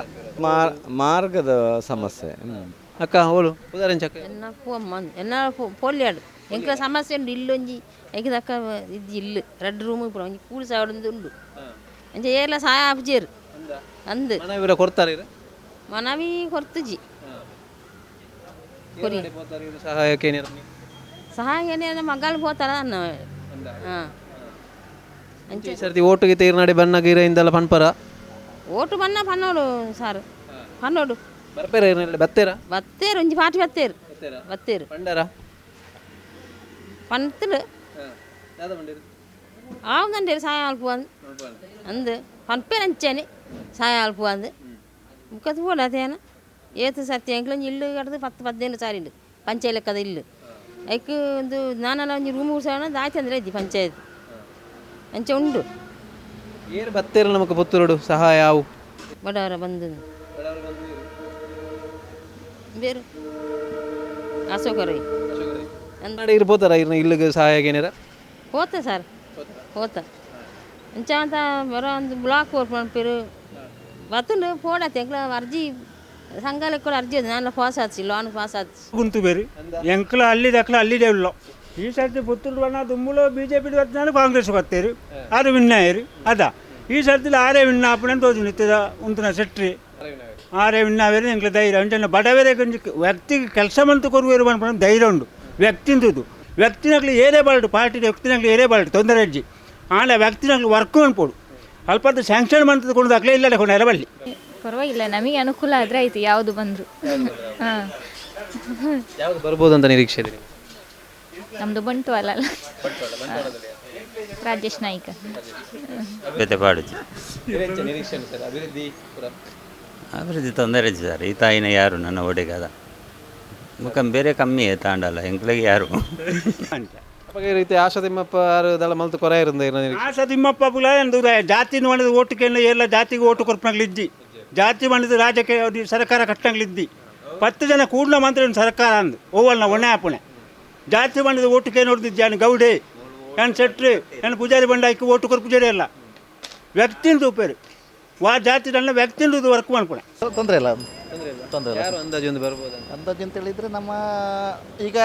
ಮಾರ್ಗದ ಸಮಸ್ಯೆ. ಅಕ್ಕ ಅವಳು ಉದಾಹರಣೆ ಎನ್ನ ಪೋಲ್ಯಾಡು ಎಂಕ್ಲ ಸಮಸ್ಯೆ ಉಂಡು ಇಲ್ಲೊಂಜಿ ಐಕ್ ಇದು ಇಲ್ಲು ರೆಡ್ ರೂಮ್ ಇಪ್ಪುನ ಒಂಜಿ ಕೂಲಿ ಸಾವಡೊಂದು ಉಂಡು ಅಂಚ ಏರ್ಲ ಸಹಾಯ ಆಪುಜೆರ್ ಅಂದ್ ಮನವಿ ಕೊರ್ತಾರೆ ಮನವಿ ಕೊರ್ತುಜಿ ಕೊರಿ ಸಹಾಯಕ್ಕೆ ಸಹಾಯ ಏನೇ ಮಗಲ್ ಪೋತಾರ ಅನ್ನ. ಹಾಂ, ಈ ಸರ್ತಿ ಓಟುಗೆ ತೀರ್ನಾಡಿ ಬಣ್ಣ ಗೀರ ಇಂದೆಲ್ಲ ಪನ್ಪರ? ಓಟು ಬಣ್ಣ ಪನ್ನೋಡು ಸಾರು ಪನ್ನೋಡು ಬರ್ಪೇರ ಬತ್ತೇರ ಬತ್ತೇರು ಒಂಜಿ ಪಾಟಿ ಬತ್ತೇರು ಬತ್ತೇರು ಪಂಡರ ಪಂತಲು ಆವುದಂಡೇರು ಸಾಯ ಅಲ್ಪ ಅಂದು ಪನ್ಪೇರು ಅಂಚೇನೆ ಸಾಯ ಅಲ್ಪ ಅಂದು ಮುಖದ ಬೋಡ ಅದೇನ ಏತು ಸರ್ತಿ ಎಂಕ್ಲೊಂಜಿ ಇಲ್ಲು ಕಟ್ಟದು 10-15 ಸಾರಿ ಉಂಡು ಪಂಚೆ ಲೆಕ್ಕದ ಇಲ್ಲು ಐಕ್ ಒಂದು ನಾನೆಲ್ಲ ಒಂಜಿ ರೂಮ್ ಸಹ ದಾಯ್ತಂದ್ರೆ ಇದ್ದಿ ಪಂಚಾಯತ್ ಅಂಚೆ ಉಂಡು. ಏರು ಬತ್ತೇರು ನಮಕ್ ಪುತ್ತೂರುಡು ಸಹಾಯ ಅವು ಬಡವರ ಬಂದು ಬೇರೆ ಅಶೋಕ ರೈ ಇರ್ಬೋದಾರ ಇರ್ನ ಇಲ್ಲಿಗೆ ಸಹಾಯ ಏನಾರ ಹೋತ ಸರ್ ಹೋತ ಅಂಚ ಅಂತ ಬರೋ ಒಂದು ಬ್ಲಾಕ್ ವರ್ಕ್ ಪನ್ಪೇರು ಬತ್ತುಂಡು ಫೋನ್ ಎಂಕ್ಲ ಅರ್ಜಿ ಸಂಘಾಲ ಕೂಡ ಅರ್ಜಿ ನಾನು ಪಾಸ್ ಆಚಿ ಲೋನ್ ಪಾಸ್ ಆಚಿ ಗುಂತು ಬೇರೆ ಎಂಕ್ಲ ಅಲ್ಲಿ ದಕ್ಲ ಅಲ್ಲಿದೆ ಉಳ್ಳೋ ಈ ಸರ್ತಿ ಪುತ್ತೂರು ಬಣ್ಣ ದುಂಬುಲು ಬಿ ಜೆ ಪಿ ಬರ್ತಾನೆ ಕಾಂಗ್ರೆಸ್ ಬರ್ತೀರಿ ಆರು ವಿನ್ ಆಯರು ಅದ ಈ ಸರ್ತಿ ಆರೇ ವಿನ್ ಆಪಣೆ ತೋಜುಂಡು ಇತ್ತದ ಉಂತುನ ಸೆಟ್ರಿ ಆರೇ ವಿನ್ ಆವೇರು ಎಂಕ್ಲ ಧೈರ್ಯ ಅಂಚನೆ ಬಡವರೇ ಕೊಂಚ ವ್ಯಕ್ತಿಗೆ ಕೆಲಸ ಮಂತು ಕೊರುವೇರು ಪನ್ಪುನ ಧೈರ್ಯ ಉಂಡು ವ್ಯಕ್ತಿಂದುದು ವ್ಯಕ್ತಿನಕ್ಲು ಏರೇ ಬಾಲ್ಡು ಪಾರ್ಟಿ ವ್ಯಕ್ತಿನಕ್ಲು ಏರೇ ಬಾಲ್ಡು ತೊಂದರೆ ಅಜ್ಜಿ ಆಂಡ ವ್ಯಕ್ತಿನಕ್ಲು ವರ್ಕ್ ಅನ್ಪೋಡು ಅಲ್ಪದ್ದು ಸ್ಯಾಂಕ್ಷನ್ ಮಂತದ ಕೊಂಡು ದಾಖಲೆ ಇಲ್ಲ ಕೊಂಡು ಬಲ್ಲಿ ಪರವಾಗಿಲ್ಲ, ನಮಗೆ ಅನುಕೂಲ ಆದರೆ ಆಯ್ತು, ಯಾವುದು ಬಂದರು. ಹಾಂ, ಯಾವುದು ಬರ್ಬೋದು ಅಂತ ನಿರೀಕ್ಷೆ ಇದೆ? ನಮ್ಮದು ಬಂಟ್ವಾಳ ಅಲ್ಲ, ರಾಜೇಶ್ ನಾಯ್ಕ. ಅಭಿವೃದ್ಧಿ ತೊಂದರೆ ಸರ್, ಈ ತಾಯಿನ ಯಾರು ನನ್ನ ಒಡೆಗಾದ ಮುಖ ಬೇರೆ ಕಮ್ಮಿ ತಾಂಡಲ್ಲ ಎಂಕ್ಲಿಗೆ ಯಾರು ಈ ರೀತಿ ಆಶಾ ತಿಮ್ಮಪ್ಪ ದಳ ಮಲ್ತು ಕೊರ ಇರಂದ ಆಶಾ ತಿಮ್ಮಪ್ಪ ಪುಲ ಜಾತಿ ಮಾಡಿದ ಓಟಕ್ಕೆ ಎಲ್ಲ ಜಾತಿಗೆ ಓಟು ಕೊರ್ಪನಾಗ್ಲಿದ್ದಿ, ಜಾತಿ ಮಾಡಿದ ರಾಜ್ಯಕ್ಕೆ ಸರ್ಕಾರ ಕಟ್ಟಂಗ್ಲಿದ್ದಿ, 10 ಜನ ಕೂಡಲ ಮಂತ್ರಿ ಸರ್ಕಾರ ಅಂದು ಓವಲ್ನ ಒಣೆ ಆಪಣೆ ಜಾತಿ ಮಾಡಿದ ಓಟಕ್ಕೆ ನೋಡಿದ್ದೆ ನಾನು ಗೌಡೆ ನಾನು ಸೆಟ್ರಿ ನಾನು ಪೂಜಾರಿ ಬಂಡಾಕಿ ಓಟು ಕೊರ್ ಪೂಜಾರಿ ಅಲ್ಲ ವ್ಯಕ್ತಿಂದು ಉಪೇರು ವಾ ಜಾತಿ ನನ್ನ ವ್ಯಕ್ತಿಂದು ವರ್ಕ್ ಮಾಡ್ಕೊಣ. ತೊಂದರೆ ಇಲ್ಲ, ತೊಂದರೆ ಇಲ್ಲ. ಯಾರು ಅಂದಾಜು ಒಂದು ಬರ್ಬೋದು? ಅಂದಾಜು ಅಂತ ಹೇಳಿದರೆ ನಮ್ಮ ಈಗ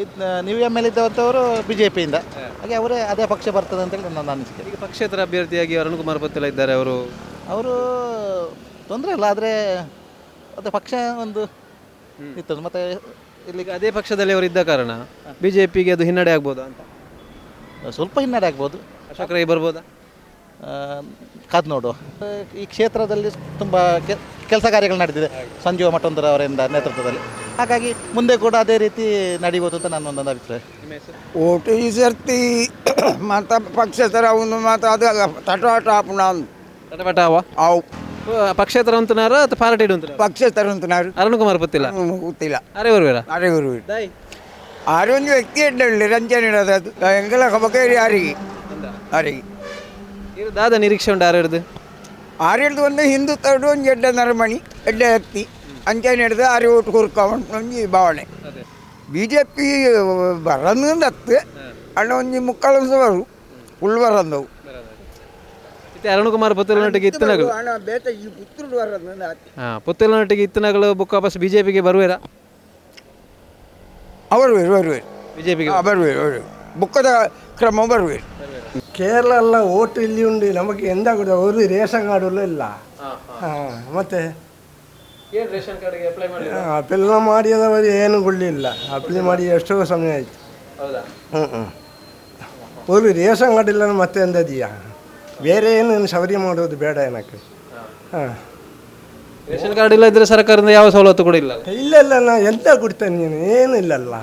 ಇದು ನೀವು ಎಮ್ ಎಲ್ ಇದ್ದವಂಥವರು ಬಿ ಜೆ ಪಿಯಿಂದ, ಹಾಗೆ ಅವರೇ ಅದೇ ಪಕ್ಷ ಬರ್ತದೆ ಅಂತೇಳಿ ನನ್ನ ಅನಿಸಿಕೆ. ಈಗ ಪಕ್ಷೇತರ ಅಭ್ಯರ್ಥಿಯಾಗಿ ಅರುಣ್ ಕುಮಾರ್ ಪತ್ತಿಲ ಇದ್ದಾರೆ, ಅವರು ಅವರು ತೊಂದರೆ ಇಲ್ಲ, ಆದರೆ ಅದೇ ಪಕ್ಷ ಒಂದು ಇತ್ತು ಮತ್ತು ಇಲ್ಲಿ ಅದೇ ಪಕ್ಷದಲ್ಲಿ ಅವರು ಇದ್ದ ಕಾರಣ ಬಿ ಜೆ ಪಿಗೆ ಅದು ಹಿನ್ನಡೆ ಆಗ್ಬೋದಾ ಅಂತ? ಸ್ವಲ್ಪ ಹಿನ್ನಡೆ ಆಗ್ಬೋದು. ಅಶೋಕ್ ರೈ ಬರ್ಬೋದಾ? ಕಾದು ನೋಡುವ. ಈ ಕ್ಷೇತ್ರದಲ್ಲಿ ತುಂಬ ಕೆಲಸ ಕಾರ್ಯಗಳು ನಡೆದಿದೆ ಸಂಜೀವ ಮಠಂದರ ಅವರಿಂದ ನೇತೃತ್ವದಲ್ಲಿ, ಹಾಗಾಗಿ ಮುಂದೆ ಕೂಡ ಅದೇ ರೀತಿ ನಡೀಬೋದು ಅಂತ ನನ್ನ ಒಂದೊಂದು ಅಭಿಪ್ರಾಯ. ಓಟು ಈ ಸರ್ತಿ ಮಾತ ಪಕ್ಷೇತರ ಒಂದು ಮಾತು ಅದು ತಟವಾಟ ಆಪುಣ ತಟವಾಟ ಅವ ಅವು ಪಕ್ಷೇತರ ಅಂತನಾರ ಅಥವಾ ಪಾರ್ಟಿ ಅಂತಾರ? ಪಕ್ಷೇತರ ಅಂತನಾರು. ಅರುಣ್ ಕುಮಾರ್ ಗೊತ್ತಿಲ್ಲ? ಗೊತ್ತಿಲ್ಲ. ಅರೆ ಬರುವೇರ? ಅರೆ ಬರುವೇರು. ಆರೆ ಒಂದು ವ್ಯಕ್ತಿ ಎಡ್ಡೆ ರಂಜನೆ ಇಡೋದು ಅದು ಎಂಗೆಲ್ಲ ಕಬಕೇರಿ ಯಾರಿಗೆ ಯಾರಿಗೆ ಇದು ದಾದ ನಿರೀಕ್ಷೆ ಉಂಟು ಆರು ಹಿಡ್ದು? ಆರು ಹಿಡ್ದು ಒಂದು ಹಿಂದುತ್ವಡು ಒಂದು ಎಡ್ಡೆ ನರಮಣಿ ಎಡ್ಡೆ ವ್ಯಕ್ತಿ ಅಂಚನೆ ಹಿಡ್ದು ಆರು ಓಟು ಕೊರ್ಕ ಒಂಜಿ ಭಾವನೆ. ಬಿ ಜೆ ಪಿ ಬರಂದು ಅಣ್ಣ ಒಂಜಿ ಮುಕ್ಕಳಂಸ ಬರು ಫುಲ್ ಬರಂದವು. ಅರುಣ್ ಕುಮಾರ್ ಪುತ್ತೂರಿನೊಟ್ಟಿಗೆ ಇತ್ತನಗಳು ಹಾಂ ಪುತ್ತೂರಿನೊಟ್ಟಿಗೆ ಇತ್ತನಗಳು ಬುಕ್ ವಾಪಸ್ ಬಿ ಜೆ ಪಿಗೆ ಬರುವೇರಾ? ಅವರು ಬರುವೇರು ಬಿ ಜೆ ಪಿಗೆ ಬರುವೇರು ಬರುವೇರು ಬುಕ್ಕದ ಕ್ರಮ ಬರುವೇರು. ಕೇರಳ ಎಲ್ಲ ಓಟು ಇಲ್ಲಿ ಉಂಡು, ನಮಗೆ ಎಂದ ಕೂಡ ಅವರು ರೇಷನ್ ಕಾರ್ಡ್ ಇಲ್ಲ. ಹಾಂ, ಮತ್ತೆ ರೇಷನ್ ಕಾರ್ಡ್ಗೆ ಅಪ್ಲೈ ಮಾಡಿ ಅಪ್ಲೈ ಮಾಡಿದವರು ಏನು ಕೊಡಲಿಲ್ಲ. ಅಪ್ಲೈ ಮಾಡಿ ಎಷ್ಟೋ ಸಮಯ ಆಯಿತು. ಹೌದಾ? ಹ್ಞೂ ಹ್ಞೂ ಅವರು ರೇಷನ್ ಕಾರ್ಡ್ ಇಲ್ಲ ಮತ್ತೆ ಎಂದದೀಯಾ ಬೇರೆ ಏನು ಸೌಕರ್ಯ ಮಾಡೋದು ಬೇಡ ಏನಕ್ಕೆ. ಹಾಂ, ರೇಷನ್ ಕಾರ್ಡ್ ಇಲ್ಲ ಇದ್ದರೆ ಸರ್ಕಾರದಿಂದ ಯಾವ ಸವಲತ್ತು ಕೂಡ ಇಲ್ಲ? ಇಲ್ಲ ಇಲ್ಲ, ನಾ ಎಂತ ಕೊಡ್ತೇನೆ ನೀನು, ಏನು ಇಲ್ಲಲ್ಲ.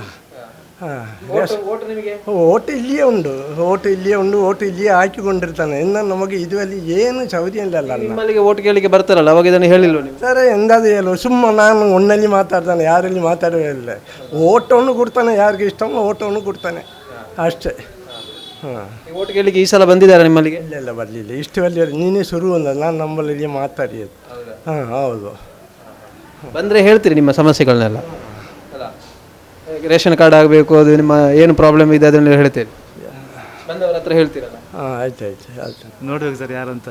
ಹಾಂ, ಓಟು ಇಲ್ಲಿಯೇ ಉಂಟು, ಓಟು ಇಲ್ಲಿಯೇ ಉಂಟು, ಓಟು ಇಲ್ಲಿಯೇ ಹಾಕಿಕೊಂಡಿರ್ತಾನೆ. ಇನ್ನು ನಮಗೆ ಇದರಲ್ಲಿ ಏನು ಸೌಕರ್ಯ ಇಲ್ಲಲ್ಲ. ನಿಮ್ಮಲ್ಲಿಗೆ ಓಟ್ ಕೇಳಿಕ್ಕೆ ಬರ್ತಾರಲ್ಲ ಅವಾಗ ಇದನ್ನು ಹೇಳಿಲ್ಲ ನೀವು? ಸರ್ ಎಂದಾದ್ರು ಹೇಳು, ಸುಮ್ಮ ನಾನು ಒಣ್ಣಲ್ಲಿ ಮಾತಾಡ್ತಾನೆ, ಯಾರಲ್ಲಿ ಮಾತಾಡೋದಿಲ್ಲ. ಓಟವನ್ನು ಕೊಡ್ತಾನೆ, ಯಾರಿಗೆ ಇಷ್ಟ ಓಟವನ್ನು ಕೊಡ್ತಾನೆ ಅಷ್ಟೇ. ಹಾಂ, ಓಟ್ ಕೇಳಿಕ್ಕೆ ಈ ಸಲ ಬಂದಿದ್ದಾರೆ ನಿಮ್ಮಲ್ಲಿಗೆ? ಇಲ್ಲ ಇಲ್ಲ, ಬರಲಿಲ್ಲ. ಇಷ್ಟು ಅಲ್ಲಿ ನೀನೇ ಶುರು ಅಂದ ನಾನು ನಮ್ಮಲ್ಲಿ ಮಾತಾಡಿದ್ದು. ಹಾಂ ಹೌದು, ಬಂದರೆ ಹೇಳ್ತೀರಿ ನಿಮ್ಮ ಸಮಸ್ಯೆಗಳನ್ನೆಲ್ಲ? ರೇಷನ್ ಕಾರ್ಡ್ ಆಗಬೇಕು, ಅದು ನಿಮ್ಮ ಏನು ಪ್ರಾಬ್ಲಮ್ ಇದೆ ಅದನ್ನೆಲ್ಲ ಹೇಳ್ತೀರಿ ಬಂದವರ ಹತ್ರ ಹೇಳ್ತೀರಲ್ಲ? ಹಾಂ, ಆಯ್ತು ಆಯ್ತು ಆಯ್ತು. ನೋಡ್ಬೇಕು ಸರ್ ಯಾರು ಅಂತ,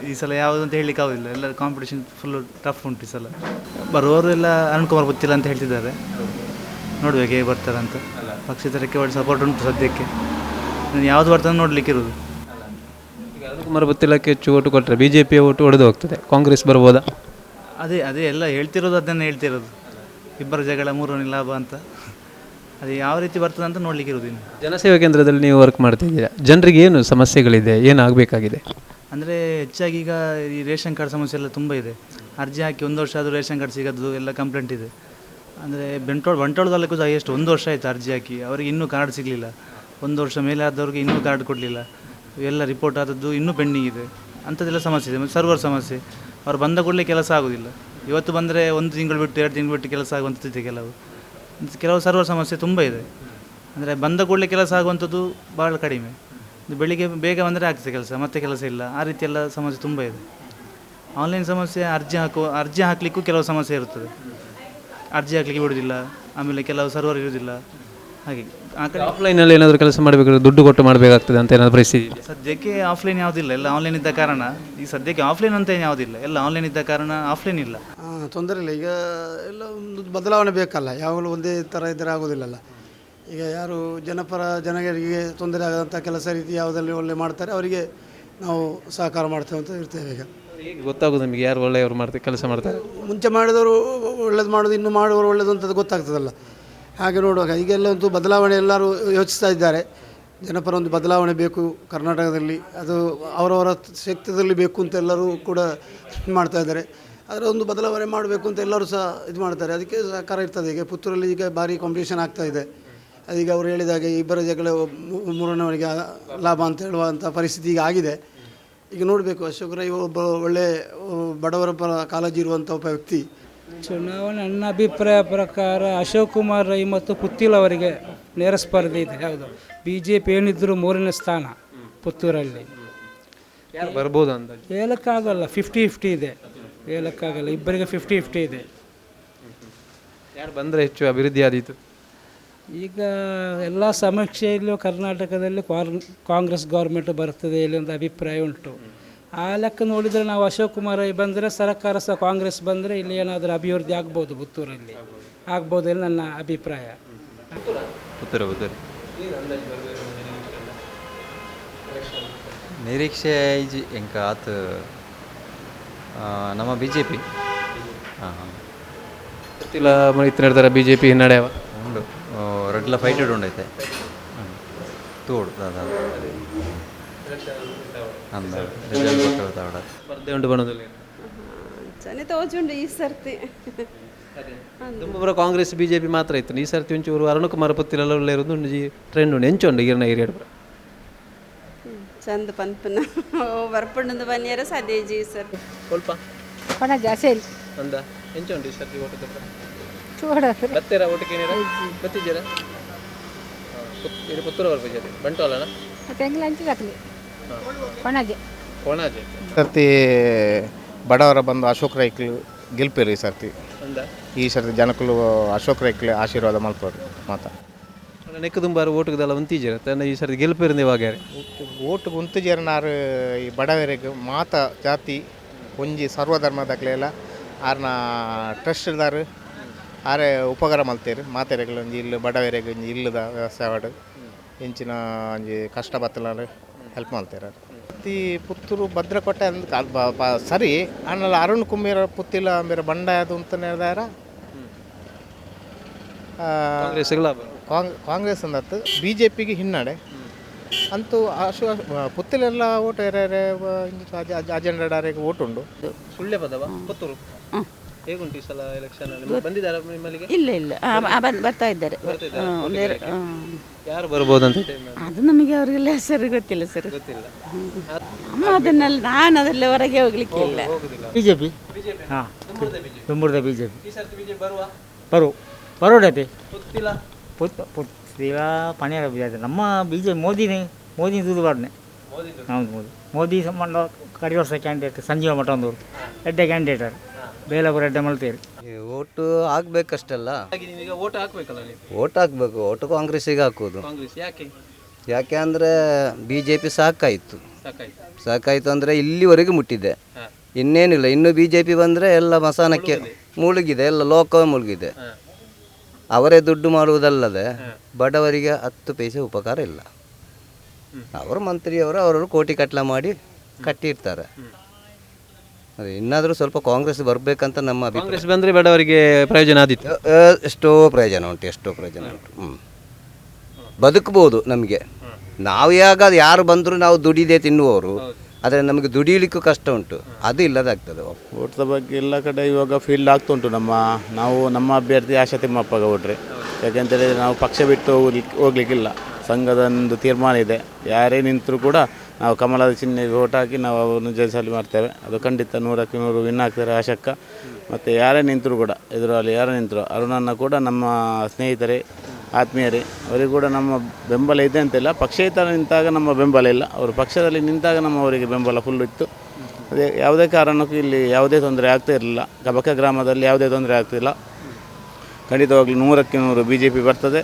ಈ ಸಲ ಯಾವುದು ಅಂತ ಹೇಳಲಿಕ್ಕೆ ಆಗೋದಿಲ್ಲ. ಎಲ್ಲ ಕಾಂಪಿಟೇಷನ್ ಫುಲ್ಲು ಟಫ್ ಉಂಟು ಈ ಸಲ. ಬರುವವರು ಎಲ್ಲ ಅರುಣ್ ಕುಮಾರ್ ಗೊತ್ತಿಲ್ಲ ಅಂತ ಹೇಳ್ತಿದ್ದಾರೆ, ನೋಡ್ಬೇಕು ಹೇಗೆ ಬರ್ತಾರಂತ. ಪಕ್ಷೇತರಕ್ಕೆ ಒಳ್ಳೆ ಸಪೋರ್ಟ್ ಉಂಟು ಸದ್ಯಕ್ಕೆ, ಯಾವುದು ಬರ್ತದೆ ನೋಡಲಿಕ್ಕೆ ಇರೋದು. ಈಗ ಅರುಣ್ ಕುಮಾರ್ ಗೊತ್ತಿಲ್ಲಕ್ಕೆ ಹೆಚ್ಚು ಓಟು ಕೊಟ್ಟರೆ ಬಿ ಜೆ ಪಿಯ ಓಟು ಒಡೆದು ಹೋಗ್ತದೆ, ಕಾಂಗ್ರೆಸ್ ಬರ್ಬೋದಾ? ಅದೇ ಅದೇ ಎಲ್ಲ ಹೇಳ್ತಿರೋದು, ಅದನ್ನೇ ಹೇಳ್ತಿರೋದು. ಇಬ್ಬರ ಜಗಳ ಮೂರನೇ ಲಾಭ ಅಂತ, ಅದು ಯಾವ ರೀತಿ ಬರ್ತದೆ ಅಂತ ನೋಡಲಿಕ್ಕೆ ಇರೋದು. ಇನ್ನು ಜನಸೇವಾ ಕೇಂದ್ರದಲ್ಲಿ ನೀವು ವರ್ಕ್ ಮಾಡ್ತಿದ್ದೀರಾ, ಜನರಿಗೆ ಏನು ಸಮಸ್ಯೆಗಳಿದೆ, ಏನಾಗಬೇಕಾಗಿದೆ? ಅಂದರೆ ಹೆಚ್ಚಾಗಿ ಈಗ ಈ ರೇಷನ್ ಕಾರ್ಡ್ ಸಮಸ್ಯೆ ಎಲ್ಲ ತುಂಬ ಇದೆ. ಅರ್ಜಿ ಹಾಕಿ ಒಂದು ವರ್ಷ ಆದರೂ ರೇಷನ್ ಕಾರ್ಡ್ ಸಿಗೋದು ಎಲ್ಲ ಕಂಪ್ಲೇಂಟ್ ಇದೆ. ಅಂದರೆ ಬಂಟ್ವಾಳ ತಾಲೂಕು ಹೈಯೆಸ್ಟ್ ಒಂದು ವರ್ಷ ಆಯಿತು ಅರ್ಜಿ ಹಾಕಿ, ಅವರಿಗೆ ಇನ್ನೂ ಕಾರ್ಡ್ ಸಿಗಲಿಲ್ಲ. ಒಂದು ವರ್ಷ ಮೇಲೆ ಆದವ್ರಿಗೆ ಇನ್ನೂ ಕಾರ್ಡ್ ಕೊಡಲಿಲ್ಲ, ಎಲ್ಲ ರಿಪೋರ್ಟ್ ಆದದ್ದು ಇನ್ನೂ ಪೆಂಡಿಂಗ್ ಇದೆ. ಅಂಥದ್ದೆಲ್ಲ ಸಮಸ್ಯೆ ಇದೆ. ಮತ್ತು ಸರ್ವರ್ ಸಮಸ್ಯೆ, ಅವ್ರು ಬಂದ ಕೂಡಲೇ ಕೆಲಸ ಆಗೋದಿಲ್ಲ. ಇವತ್ತು ಬಂದರೆ ಒಂದು ತಿಂಗಳು ಬಿಟ್ಟು 2 ತಿಂಗಳು ಬಿಟ್ಟು ಕೆಲಸ ಆಗುವಂಥದ್ದಿದೆ ಕೆಲವು. ಕೆಲವು ಸರ್ವರ್ ಸಮಸ್ಯೆ ತುಂಬ ಇದೆ. ಅಂದರೆ ಬಂದ ಕೂಡಲೇ ಕೆಲಸ ಆಗುವಂಥದ್ದು ಭಾಳ ಕಡಿಮೆ. ಬೆಳಿಗ್ಗೆ ಬೇಗ ಬಂದರೆ ಆಗ್ತದೆ ಕೆಲಸ, ಮತ್ತೆ ಕೆಲಸ ಇಲ್ಲ, ಆ ರೀತಿಯೆಲ್ಲ ಸಮಸ್ಯೆ ತುಂಬ ಇದೆ. ಆನ್ಲೈನ್ ಸಮಸ್ಯೆ, ಅರ್ಜಿ ಹಾಕಲಿಕ್ಕೂ ಕೆಲವು ಸಮಸ್ಯೆ ಇರುತ್ತದೆ. ಅರ್ಜಿ ಹಾಕಲಿಕ್ಕೆ ಬಿಡುವುದಿಲ್ಲ, ಆಮೇಲೆ ಕೆಲವು ಸರ್ವರ್ ಇರುವುದಿಲ್ಲ. ಹಾಗೆ ಆ ಕಡೆ ಆಫ್ಲೈನಲ್ಲಿ ಏನಾದರೂ ಕೆಲಸ ಮಾಡಬೇಕಾದ್ರೆ ದುಡ್ಡು ಕೊಟ್ಟು ಮಾಡಬೇಕಾಗ್ತದೆ ಅಂತ ಏನಾದರೂ ಪರಿಸ್ಥಿತಿ ಇದೆಯಾ? ಸದ್ಯಕ್ಕೆ ಆಫ್ಲೈನ್ ಯಾವುದಿಲ್ಲ, ಎಲ್ಲ ಆನ್ಲೈನ್ ಇದ್ದ ಕಾರಣ. ಈ ಸದ್ಯಕ್ಕೆ ಆಫ್ಲೈನ್ ಅಂತ ಏನು ಯಾವುದಿಲ್ಲ, ಎಲ್ಲ ಆನ್ಲೈನ್ ಇದ್ದ ಕಾರಣ ಆಫ್ಲೈನ್ ಇಲ್ಲ. ತೊಂದರೆ ಇಲ್ಲ. ಈಗ ಎಲ್ಲ ಒಂದು ಬದಲಾವಣೆ ಬೇಕಲ್ಲ, ಯಾವಾಗಲೂ ಒಂದೇ ಥರ ಇದ್ದರೆ ಆಗೋದಿಲ್ಲಲ್ಲ. ಈಗ ಯಾರು ಜನಪರ ಜನರಿಗೆ ತೊಂದರೆ ಆಗದಂಥ ಕೆಲಸ ರೀತಿ ಯಾವುದಲ್ಲಿ ಒಳ್ಳೆ ಮಾಡ್ತಾರೆ ಅವರಿಗೆ ನಾವು ಸಹಕಾರ ಮಾಡ್ತೇವೆ ಅಂತ ಇರ್ತೇವೆ. ಈಗ ಹೇಗೆ ಗೊತ್ತಾಗೋದು ನಿಮಗೆ ಯಾರು ಒಳ್ಳೆಯವರು ಮಾಡ್ತಾರೆ ಕೆಲಸ ಮಾಡ್ತಾರೆ? ಮುಂಚೆ ಮಾಡಿದವರು ಒಳ್ಳೇದು ಮಾಡೋದು, ಇನ್ನು ಮಾಡುವವರು ಒಳ್ಳೇದು ಅಂತ ಗೊತ್ತಾಗ್ತದಲ್ಲ. ಹಾಗೆ ನೋಡುವಾಗ ಈಗೆಲ್ಲ ಒಂದು ಬದಲಾವಣೆ ಎಲ್ಲರೂ ಯೋಚಿಸ್ತಾ ಇದ್ದಾರೆ. ಜನಪರ ಒಂದು ಬದಲಾವಣೆ ಬೇಕು ಕರ್ನಾಟಕದಲ್ಲಿ, ಅದು ಅವರವರ ಕ್ಷೇತ್ರದಲ್ಲಿ ಬೇಕು ಅಂತ ಎಲ್ಲರೂ ಕೂಡ ಮಾಡ್ತಾ ಇದ್ದಾರೆ. ಅದರ ಒಂದು ಬದಲಾವಣೆ ಮಾಡಬೇಕು ಅಂತ ಎಲ್ಲರೂ ಸಹ ಇದು ಮಾಡ್ತಾರೆ, ಅದಕ್ಕೆ ಸಹಕಾರ ಇರ್ತದೆ. ಈಗ ಪುತ್ತೂರಲ್ಲಿ ಈಗ ಭಾರಿ ಕಾಂಪಿಟೇಷನ್ ಆಗ್ತಾ ಇದೆ. ಅದೀಗ ಅವರು ಹೇಳಿದಾಗೆ ಇಬ್ಬರ ಜಗಳ ಮೂರನೇವರಿಗೆ ಲಾಭ ಅಂತ ಹೇಳುವಂಥ ಪರಿಸ್ಥಿತಿ ಈಗ ಆಗಿದೆ. ಈಗ ನೋಡಬೇಕು, ಅಶೋಕ್ ರೈ ಒಬ್ಬ ಒಳ್ಳೆ ಬಡವರ ಪರ ಕಾಳಜಿ ಇರುವಂಥ ಒಬ್ಬ ವ್ಯಕ್ತಿ. ಚುನಾವಣೆ ನನ್ನ ಅಭಿಪ್ರಾಯ ಪ್ರಕಾರ ಅಶೋಕ್ ಕುಮಾರ್ ರೈ ಮತ್ತು ಪುತ್ತಿಲ್ ಅವರಿಗೆ ನೇರ ಸ್ಪರ್ಧೆ ಇದೆ. ಹೌದು, B J P ಏನಿದ್ದರೂ ಮೂರನೇ ಸ್ಥಾನ ಪುತ್ತೂರಲ್ಲಿ. ಯಾರು ಬರ್ಬೋದು ಅಂತ ಹೇಳೋಕ್ಕಾಗಲ್ಲ, 50-50 ಇದೆ, ಹೇಳೋಕ್ಕಾಗಲ್ಲ. ಇಬ್ಬರಿಗೆ 50-50 ಇದೆ. ಯಾರು ಬಂದರೆ ಹೆಚ್ಚು ಅಭಿವೃದ್ಧಿ ಆದೀತು? ಈಗ ಎಲ್ಲ ಸಮೀಕ್ಷೆಯಲ್ಲೂ ಕರ್ನಾಟಕದಲ್ಲಿ ಕಾಂಗ್ರೆಸ್ ಗೌರ್ಮೆಂಟ್ ಬರ್ತದೆ ಇಲ್ಲಿ ಒಂದು ಅಭಿಪ್ರಾಯ ಉಂಟು. ಆ ಲೆಕ್ಕ ನೋಡಿದರೆ ನಾವು ಅಶೋಕ್ ಕುಮಾರ್ ರೈ ಬಂದರೆ, ಸರ್ಕಾರ ಸಹ ಕಾಂಗ್ರೆಸ್ ಬಂದರೆ ಇಲ್ಲಿ ಏನಾದರೂ ಅಭಿವೃದ್ಧಿ ಆಗ್ಬೋದು, ಪುತ್ತೂರಲ್ಲಿ ಆಗ್ಬೋದು ಎಂದು ನನ್ನ ಅಭಿಪ್ರಾಯ. ಪುತ್ತೂರು ಪುತ್ತೂರು ನಿರೀಕ್ಷೆ ಇಜಿ ಎಂಕ ಆತು ನಮ್ಮ B J P. ಹಾಂ ಗೊತ್ತಿಲ್ಲ, ಇತ್ತು B J P ಹಿನ್ನಡೆ ಉಂಡು ರಡ್ಲ ಫೈಟೆಡ್ ಉಂಡೈತೆ ತೋಡು ದಾದಾ ಅಂದ ರಿಸಲ್ಟ್ ಗೊತ್ತಾವಡ ಸ್ಪರ್ಧೆ ಉಂಟು ಬಣ್ಣದಲ್ಲಿ ಚೆನ್ನಿ ತೋಜುಂಡು ಈ ಸರ್ತಿ. ತುಂಬ ಕಾಂಗ್ರೆಸ್ B J P ಮಾತ್ರ ಇತ್ತು. ಈ ಸರ್ತಿ ಒಂಚೂರು ಅರುಣಕುಮಾರ್ ಪುತ್ತಿಲೆಲ್ಲ ಒಳ್ಳೆ ಇರೋದು ಒಂಜಿ ಟ್ರೆಂಡ್ ಉಂಡು ಎಂಚ ಉಂಡು ಈರ್ನ ಏರಿಯಾಡ್ ಪೂರ. ಚಂದ ಪನ್ಪುನ ಬರ್ಪುಂಡು ಬನ್ನಿಯರ ಸಾಧ್ಯ ಈ ಸರ್ತಿ. ಸ್ವಲ್ಪ ಪಣ ಜಾಸ್ತಿ ಅಂದ ಎಂಚ ಉಂಡು ಈ ಸರ್ತಿ ಓಟು ಬತ್ತೀರಾ ಓಟು ಕೇಳಿರ ಬತ್ತಿದ್ದೀರಾ? ಇದು ಪುತ್ತೂರು ಬರ್ಬೇಕು ಬಂಟೋಲಣ್ಣ ತೆಂಗಿನ ಹಂಚಿದಾಕಲಿ ಕೊಣಾಜೆ. ಕೊಣಾಜೆ ಸರ್ತಿ ಬಡವರ ಬಂದು ಅಶೋಕ್ ರೈಕ್ಲು ಗೆಲ್ಪಿರು ಈ ಸರ್ತಿ. ಈ ಸರ್ತಿ ಜನಕ್ಕಲು ಅಶೋಕ್ ರೈಕ್ಲು ಆಶೀರ್ವಾದ ಮಲ್ಪರು ಮಾತ. ನೆಕ್ಕು ದುಂಬಾರು ಓಟುಗದಲ್ಲ ಉಂತಿಜೇರ ತನ್ನ ಈ ಸರ್ತಿ ಗೆಲ್ಪಿರು ಇವಾಗ ಓಟುಗೆ ಉಂತಿಜೇರನಾರು ಈ ಬಡವರಿಗೆ ಮಾತ ಜಾತಿ ಒಂಜಿ ಸರ್ವಧರ್ಮದಕ್ಲೆಲ್ಲ ಆರ್ನ ಟ್ರಸ್ಟ್ದಾರು ಆರೆ ಉಪಕಾರ ಮಲ್ತೇರು ಮಾತೆರೆಗಳು ಒಂಜಿ ಇಲ್ಲು ಬಡವರಿಗೆ ಒಂಜಿ ಇಲ್ಲದ ವ್ಯವಸ್ಥೆ ಆವಡ್ ಇಂಚಿನ ಒಂಜಿ ಕಷ್ಟ ಬತ್ತಲಾರು ಹೆಲ್ಪ್ ಮಲ್ತೇರು. ಅತಿ ಪುತ್ತೂರು ಭದ್ರಕೋಟೆ ಅಂದ್ ಸರಿ ಆನಲ್ಲ ಅರುಣ್ ಕುಮಾರ್ ಪುತ್ತಿಲ ಬೇರೆ ಬಂಡಾಯದ ಅಂತನೇದಾರ ಕಾಂಗ್ರೆಸ್ ಅಂದತ್ತು ಬಿ ಜೆ ಪಿಗೆ ಹಿನ್ನಡೆ ಅಂತೂ ಅಶು ಪುತ್ತಿಲೆಲ್ಲ ಓಟು ಏರೆ ಅಜೆಂಡಾರಿಗೆ ಓಟು ಉಂಡು. ಸುಳ್ಳೆ ಪದವ ಪುತ್ತೂರು ಹೇಗುಂಟು ಈ ಸಲ ಎಲೆಕ್ಷನ್ ಬಂದಿದ್ದಾರಾ ನಿಮ್ಮಲ್ಲಿಗೆ? ಇಲ್ಲ ಇಲ್ಲ, ಬರ್ತಾ ಇದ್ದಾರೆ. ಯಾರು ಬರ್ಬೋದು ಅಂತ ಅದು ನಮಗೆ ಅವರಿಗೆಲ್ಲ ಹೆಸರು ಗೊತ್ತಿಲ್ಲ ಸರ್. ಗೊತ್ತಿಲ್ಲ. ನಮ್ಮ ಅದನ್ನೆಲ್ಲ ನಾನು ಅದೆಲ್ಲ ಹೊರಗೆ ಹೋಗ್ಲಿಕ್ಕೆ ಇಲ್ಲ. ಬಿಜೆಪಿ, ಹಾಂ, ತುಂಬುರ್ದ ಬಿಜೆಪಿ ಬರು ಬರೋಡತೆ ಪುತ್ತಿಲ ಪಣಿಯಾರ ಬಿಜೆಪಿ ನಮ್ಮ ಬಿಜೆಪಿ ಮೋದಿನೇ ಮೋದಿ ದುಡ್ಡು ಬಾರ್ನೆ. ಹೌದು, ಮೋದಿ ಮೋದಿ ಸಂಬಂಧ ಕಡಿ ವರ್ಷ ಕ್ಯಾಂಡಿಡೇಟ್ ಸಂಜೀವ ಮಠಂದವರು ಎಡ್ಡೆ ಕ್ಯಾಂಡಿಡೇಟರ್ ಬೇಲಪುರ ಎಡ್ಡೆ ಮಲ್ತೇರಿ. ಓಟು ಹಾಕ್ಬೇಕಷ್ಟಲ್ಲ, ಓಟ್ ಹಾಕ್ಬೇಕಲ್ಲ ನೀವು? ಓಟ್ ಹಾಕ್ಬೇಕು, ಓಟು ಕಾಂಗ್ರೆಸ್ಸಿಗೆ ಹಾಕೋದು. ಕಾಂಗ್ರೆಸ್ ಯಾಕೆ? ಯಾಕೆ ಅಂದರೆ B J P ಸಾಕಾಯಿತು, ಸಾಕಾಯಿತು ಅಂದರೆ ಇಲ್ಲಿವರೆಗೆ ಮುಟ್ಟಿದೆ, ಇನ್ನೇನಿಲ್ಲ. ಇನ್ನು B J P ಬಂದರೆ ಎಲ್ಲ ಮಸಾನಕ್ಕೆ ಮುಳುಗಿದೆ, ಎಲ್ಲ ಲೋಕವೇ ಮುಳುಗಿದೆ. ಅವರೇ ದುಡ್ಡು ಮಾಡುವುದಲ್ಲದೆ ಬಡವರಿಗೆ 10 ಪೈಸೆ ಉಪಕಾರ ಇಲ್ಲ. ಅವರು ಮಂತ್ರಿಯವರು ಅವರವರು ಕೋಟಿ ಕಟ್ಲ ಮಾಡಿ ಕಟ್ಟಿರ್ತಾರೆ. ಅದೇ ಇನ್ನಾದರೂ ಸ್ವಲ್ಪ ಕಾಂಗ್ರೆಸ್ ಬರಬೇಕಂತ ನಮ್ಮ ಅಭಿಪ್ರಾಯ. ಕಾಂಗ್ರೆಸ್ ಬಂದರೆ ಬಡವರಿಗೆ ಪ್ರಯೋಜನ ಆದೀತು? ಎಷ್ಟೋ ಪ್ರಯೋಜನ ಉಂಟು, ಎಷ್ಟೋ ಪ್ರಯೋಜನ ಉಂಟು. ಬದುಕ್ಬೋದು ನಮಗೆ. ನಾವು ಯಾಗ ಯಾರು ಬಂದರೂ ನಾವು ದುಡಿದೇ ತಿನ್ನುವವರು, ಆದರೆ ನಮಗೆ ದುಡಿಯಲಿಕ್ಕೂ ಕಷ್ಟ ಉಂಟು, ಅದು ಇಲ್ಲದಾಗ್ತದೆ. ಓಟ್ದ ಬಗ್ಗೆ ಎಲ್ಲ ಕಡೆ ಇವಾಗ ಫೀಲ್ಡ್ ಆಗ್ತುಂಟು. ನಮ್ಮ ಅಭ್ಯರ್ಥಿ ಆಶಾ ತಿಮ್ಮಪ್ಪಗ ಓಟ್ರೆ. ಯಾಕೆಂತೇಳಿದರೆ ನಾವು ಪಕ್ಷ ಬಿಟ್ಟು ಹೋಗ್ಲಿಕ್ಕಿಲ್ಲ. ಸಂಘದ ಒಂದು ತೀರ್ಮಾನ ಇದೆ, ಯಾರೇ ನಿಂತರೂ ಕೂಡ ನಾವು ಕಮಲದ ಚಿಹ್ನೆಗೆ ಓಟ್ ಹಾಕಿ ನಾವು ಅವರನ್ನು ಜಯಶಾಲಿ ಮಾಡ್ತೇವೆ. ಅದು ಖಂಡಿತ 100ಕ್ಕೆ 100 ವಿನ್ ಆಗ್ತಾರೆ ಆಶಕ್ಕ. ಮತ್ತು ಯಾರೇ ನಿಂತರೂ ಕೂಡ ಇದರಲ್ಲಿ ಯಾರೇ ನಿಂತರು ಅರುಣನ್ನ ಕೂಡ ನಮ್ಮ ಸ್ನೇಹಿತರೇ, ಆತ್ಮೀಯರೇ, ಅವರಿಗೂ ಕೂಡ ನಮ್ಮ ಬೆಂಬಲ ಇದೆ ಅಂತಿಲ್ಲ. ಪಕ್ಷೇತರ ನಿಂತಾಗ ನಮ್ಮ ಬೆಂಬಲ ಇಲ್ಲ, ಅವರು ಪಕ್ಷದಲ್ಲಿ ನಿಂತಾಗ ನಮ್ಮ ಅವರಿಗೆ ಬೆಂಬಲ ಫುಲ್ ಇತ್ತು. ಅದೇ ಯಾವುದೇ ಕಾರಣಕ್ಕೂ ಇಲ್ಲಿ ಯಾವುದೇ ತೊಂದರೆ ಆಗ್ತಾ ಇರಲಿಲ್ಲ. ಕಬಕ ಗ್ರಾಮದಲ್ಲಿ ಯಾವುದೇ ತೊಂದರೆ ಆಗ್ತಿಲ್ಲ. ಖಂಡಿತವಾಗ್ಲೂ 100ಕ್ಕೆ 100 ಬಿ ಜೆ ಪಿ ಬರ್ತದೆ.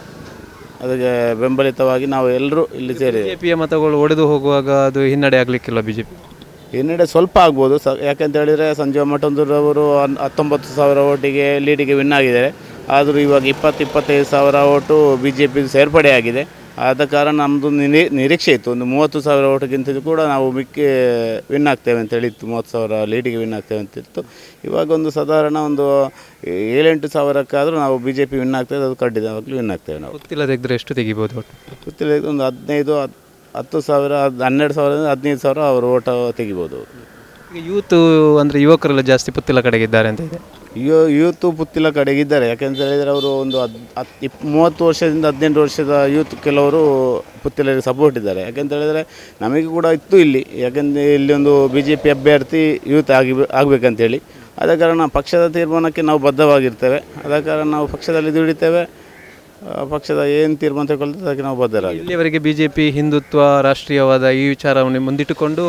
ಅದಕ್ಕೆ ಬೆಂಬಲಿತವಾಗಿ ನಾವು ಎಲ್ಲರೂ ಇಲ್ಲಿ ಸೇರಿ. ಬಿ ಜೆ ಪಿಯ ಮತಗಳು ಒಡೆದು ಹೋಗುವಾಗ ಅದು ಹಿನ್ನಡೆ ಆಗಲಿಕ್ಕಿಲ್ಲ ಬಿ ಜೆ ಪಿ? ಹಿನ್ನಡೆ ಸ್ವಲ್ಪ ಆಗ್ಬೋದು. ಯಾಕೆಂತ ಹೇಳಿದರೆ ಸಂಜೀವ ಮಠಂದೂರವರು 19,000 ಓಟಿಗೆ ಲೀಡಿಗೆ ವಿನ್ ಆಗಿದ್ದಾರೆ. ಆದರೂ ಇವಾಗ 20-25 ಸಾವಿರ ಓಟು ಬಿ ಜೆ ಪಿ ಸೇರ್ಪಡೆಯಾಗಿದೆ. ಆದ ಕಾರಣ ನಮ್ಮದು ನಿರೀಕ್ಷೆ ಇತ್ತು ಒಂದು 30,000 ಓಟಿಗಿಂತ ಕೂಡ ನಾವು ಮಿಕ್ಕಿ ವಿನ್ ಆಗ್ತೇವೆ ಅಂತ ಹೇಳಿತ್ತು. 30,000 ಲೀಡಿಗೆ ವಿನ್ ಆಗ್ತೇವೆ ಅಂತ ಇತ್ತು. ಇವಾಗ ಒಂದು ಸಾಧಾರಣ ಒಂದು 7-8 ಸಾವಿರಕ್ಕಾದರೂ ನಾವು ಬಿ ಜೆ ಪಿ ವಿನ್ ಆಗ್ತೇವೆ. ಅದು ಖಂಡಿತವಾಗ್ಲೂ ವಿನ್ ಆಗ್ತೇವೆ ನಾವು. ಗೊತ್ತಿಲ್ಲ ತೆಗೆದ್ರೆ ಎಷ್ಟು ತೆಗಿಬೋದು ಓಟು? ಗೊತ್ತಿಲ್ಲ ಒಂದು 15, 10 ಸಾವಿರ, 12 ಸಾವಿರದಿಂದ 15,000 ಅವರು ಓಟ ತೆಗಿಬೋದು. ಈಗ ಯೂತ್ ಅಂದರೆ ಯುವಕರೆಲ್ಲ ಜಾಸ್ತಿ ಪುತ್ತಿಲ ಕಡೆಗೆ ಇದ್ದಾರೆ ಅಂತ ಇದೆ. ಯೂತು ಪುತ್ತಿಲ ಕಡೆಗೆ ಇದ್ದಾರೆ. ಯಾಕೆಂತ ಹೇಳಿದರೆ ಅವರು ಒಂದು 30 ವರ್ಷದಿಂದ 18 ವರ್ಷದ ಯೂತ್ ಕೆಲವರು ಪುತ್ತಿಲರಿಗೆ ಸಪೋರ್ಟ್ ಇದ್ದಾರೆ. ಯಾಕೆಂತ ಹೇಳಿದರೆ ನಮಗೆ ಕೂಡ ಇತ್ತು ಇಲ್ಲಿ, ಯಾಕೆಂದರೆ ಇಲ್ಲಿ ಒಂದು ಬಿ ಜೆ ಪಿ ಅಭ್ಯರ್ಥಿ ಯೂತ್ ಆಗಬೇಕಂತೇಳಿ. ಆದ ಕಾರಣ ಪಕ್ಷದ ತೀರ್ಮಾನಕ್ಕೆ ನಾವು ಬದ್ಧವಾಗಿರ್ತೇವೆ. ಆದ ಕಾರಣ ನಾವು ಪಕ್ಷದಲ್ಲಿ ದುಡಿತೇವೆ. ಪಕ್ಷದ ಏನು ತೀರ್ಮಾನ ತಗೊಳ್ತದೆ ಅದಕ್ಕೆ ನಾವು ಬದ್ಧರಾಗಿ. ಇಲ್ಲಿಯವರೆಗೆ ಬಿ ಜೆ ಪಿ ಹಿಂದುತ್ವ ರಾಷ್ಟ್ರೀಯವಾದ ಈ ವಿಚಾರವನ್ನು ಮುಂದಿಟ್ಟುಕೊಂಡು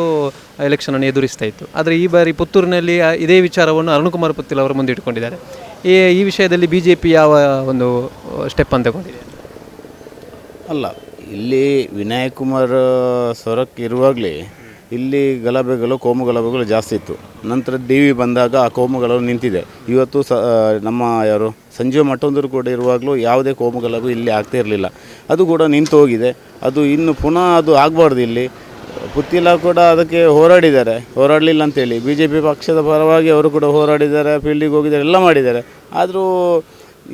ಎಲೆಕ್ಷನನ್ನು ಎದುರಿಸ್ತಾ ಇತ್ತು. ಆದರೆ ಈ ಬಾರಿ ಪುತ್ತೂರಿನಲ್ಲಿ ಇದೇ ವಿಚಾರವನ್ನು ಅರುಣಕುಮಾರ್ ಪುತ್ತಿಲ ಅವರು ಮುಂದಿಟ್ಟುಕೊಂಡಿದ್ದಾರೆ. ಈ ವಿಷಯದಲ್ಲಿ ಬಿ ಜೆ ಪಿ ಯಾವ ಒಂದು ಸ್ಟೆಪ್ ಅಂತ ತಗೊಂಡಿದೆ? ಅಲ್ಲ, ಇಲ್ಲಿ ವಿನಾಯಕ್ ಕುಮಾರ್ ಸೊರಕ್ ಇರುವಾಗಲೇ ಇಲ್ಲಿ ಗಲಭೆಗಳು, ಕೋಮು ಗಲಭೆಗಳು ಜಾಸ್ತಿ ಇತ್ತು. ನಂತರ ಡಿ ವಿ ಬಂದಾಗ ಆ ಕೋಮು ಗಲಭೆ ನಿಂತಿದೆ. ಇವತ್ತು ನಮ್ಮ ಯಾರು ಸಂಜೀವ ಮಠಂದೂರು ಕೂಡ ಇರುವಾಗಲೂ ಯಾವುದೇ ಕೋಮು ಗಲಭೆ ಇಲ್ಲಿ ಆಗ್ತಾ ಇರಲಿಲ್ಲ. ಅದು ಕೂಡ ನಿಂತು ಹೋಗಿದೆ. ಅದು ಇನ್ನು ಪುನಃ ಅದು ಆಗಬಾರ್ದು. ಇಲ್ಲಿ ಪುತ್ತಿಲ ಕೂಡ ಅದಕ್ಕೆ ಹೋರಾಡಿದ್ದಾರೆ, ಹೋರಾಡಲಿಲ್ಲ ಅಂತೇಳಿ ಬಿ ಜೆ ಪಿ ಪಕ್ಷದ ಪರವಾಗಿ ಅವರು ಕೂಡ ಹೋರಾಡಿದ್ದಾರೆ, ಫೀಲ್ಡಿಗೆ ಹೋಗಿದ್ದಾರೆ, ಎಲ್ಲ ಮಾಡಿದ್ದಾರೆ. ಆದರೂ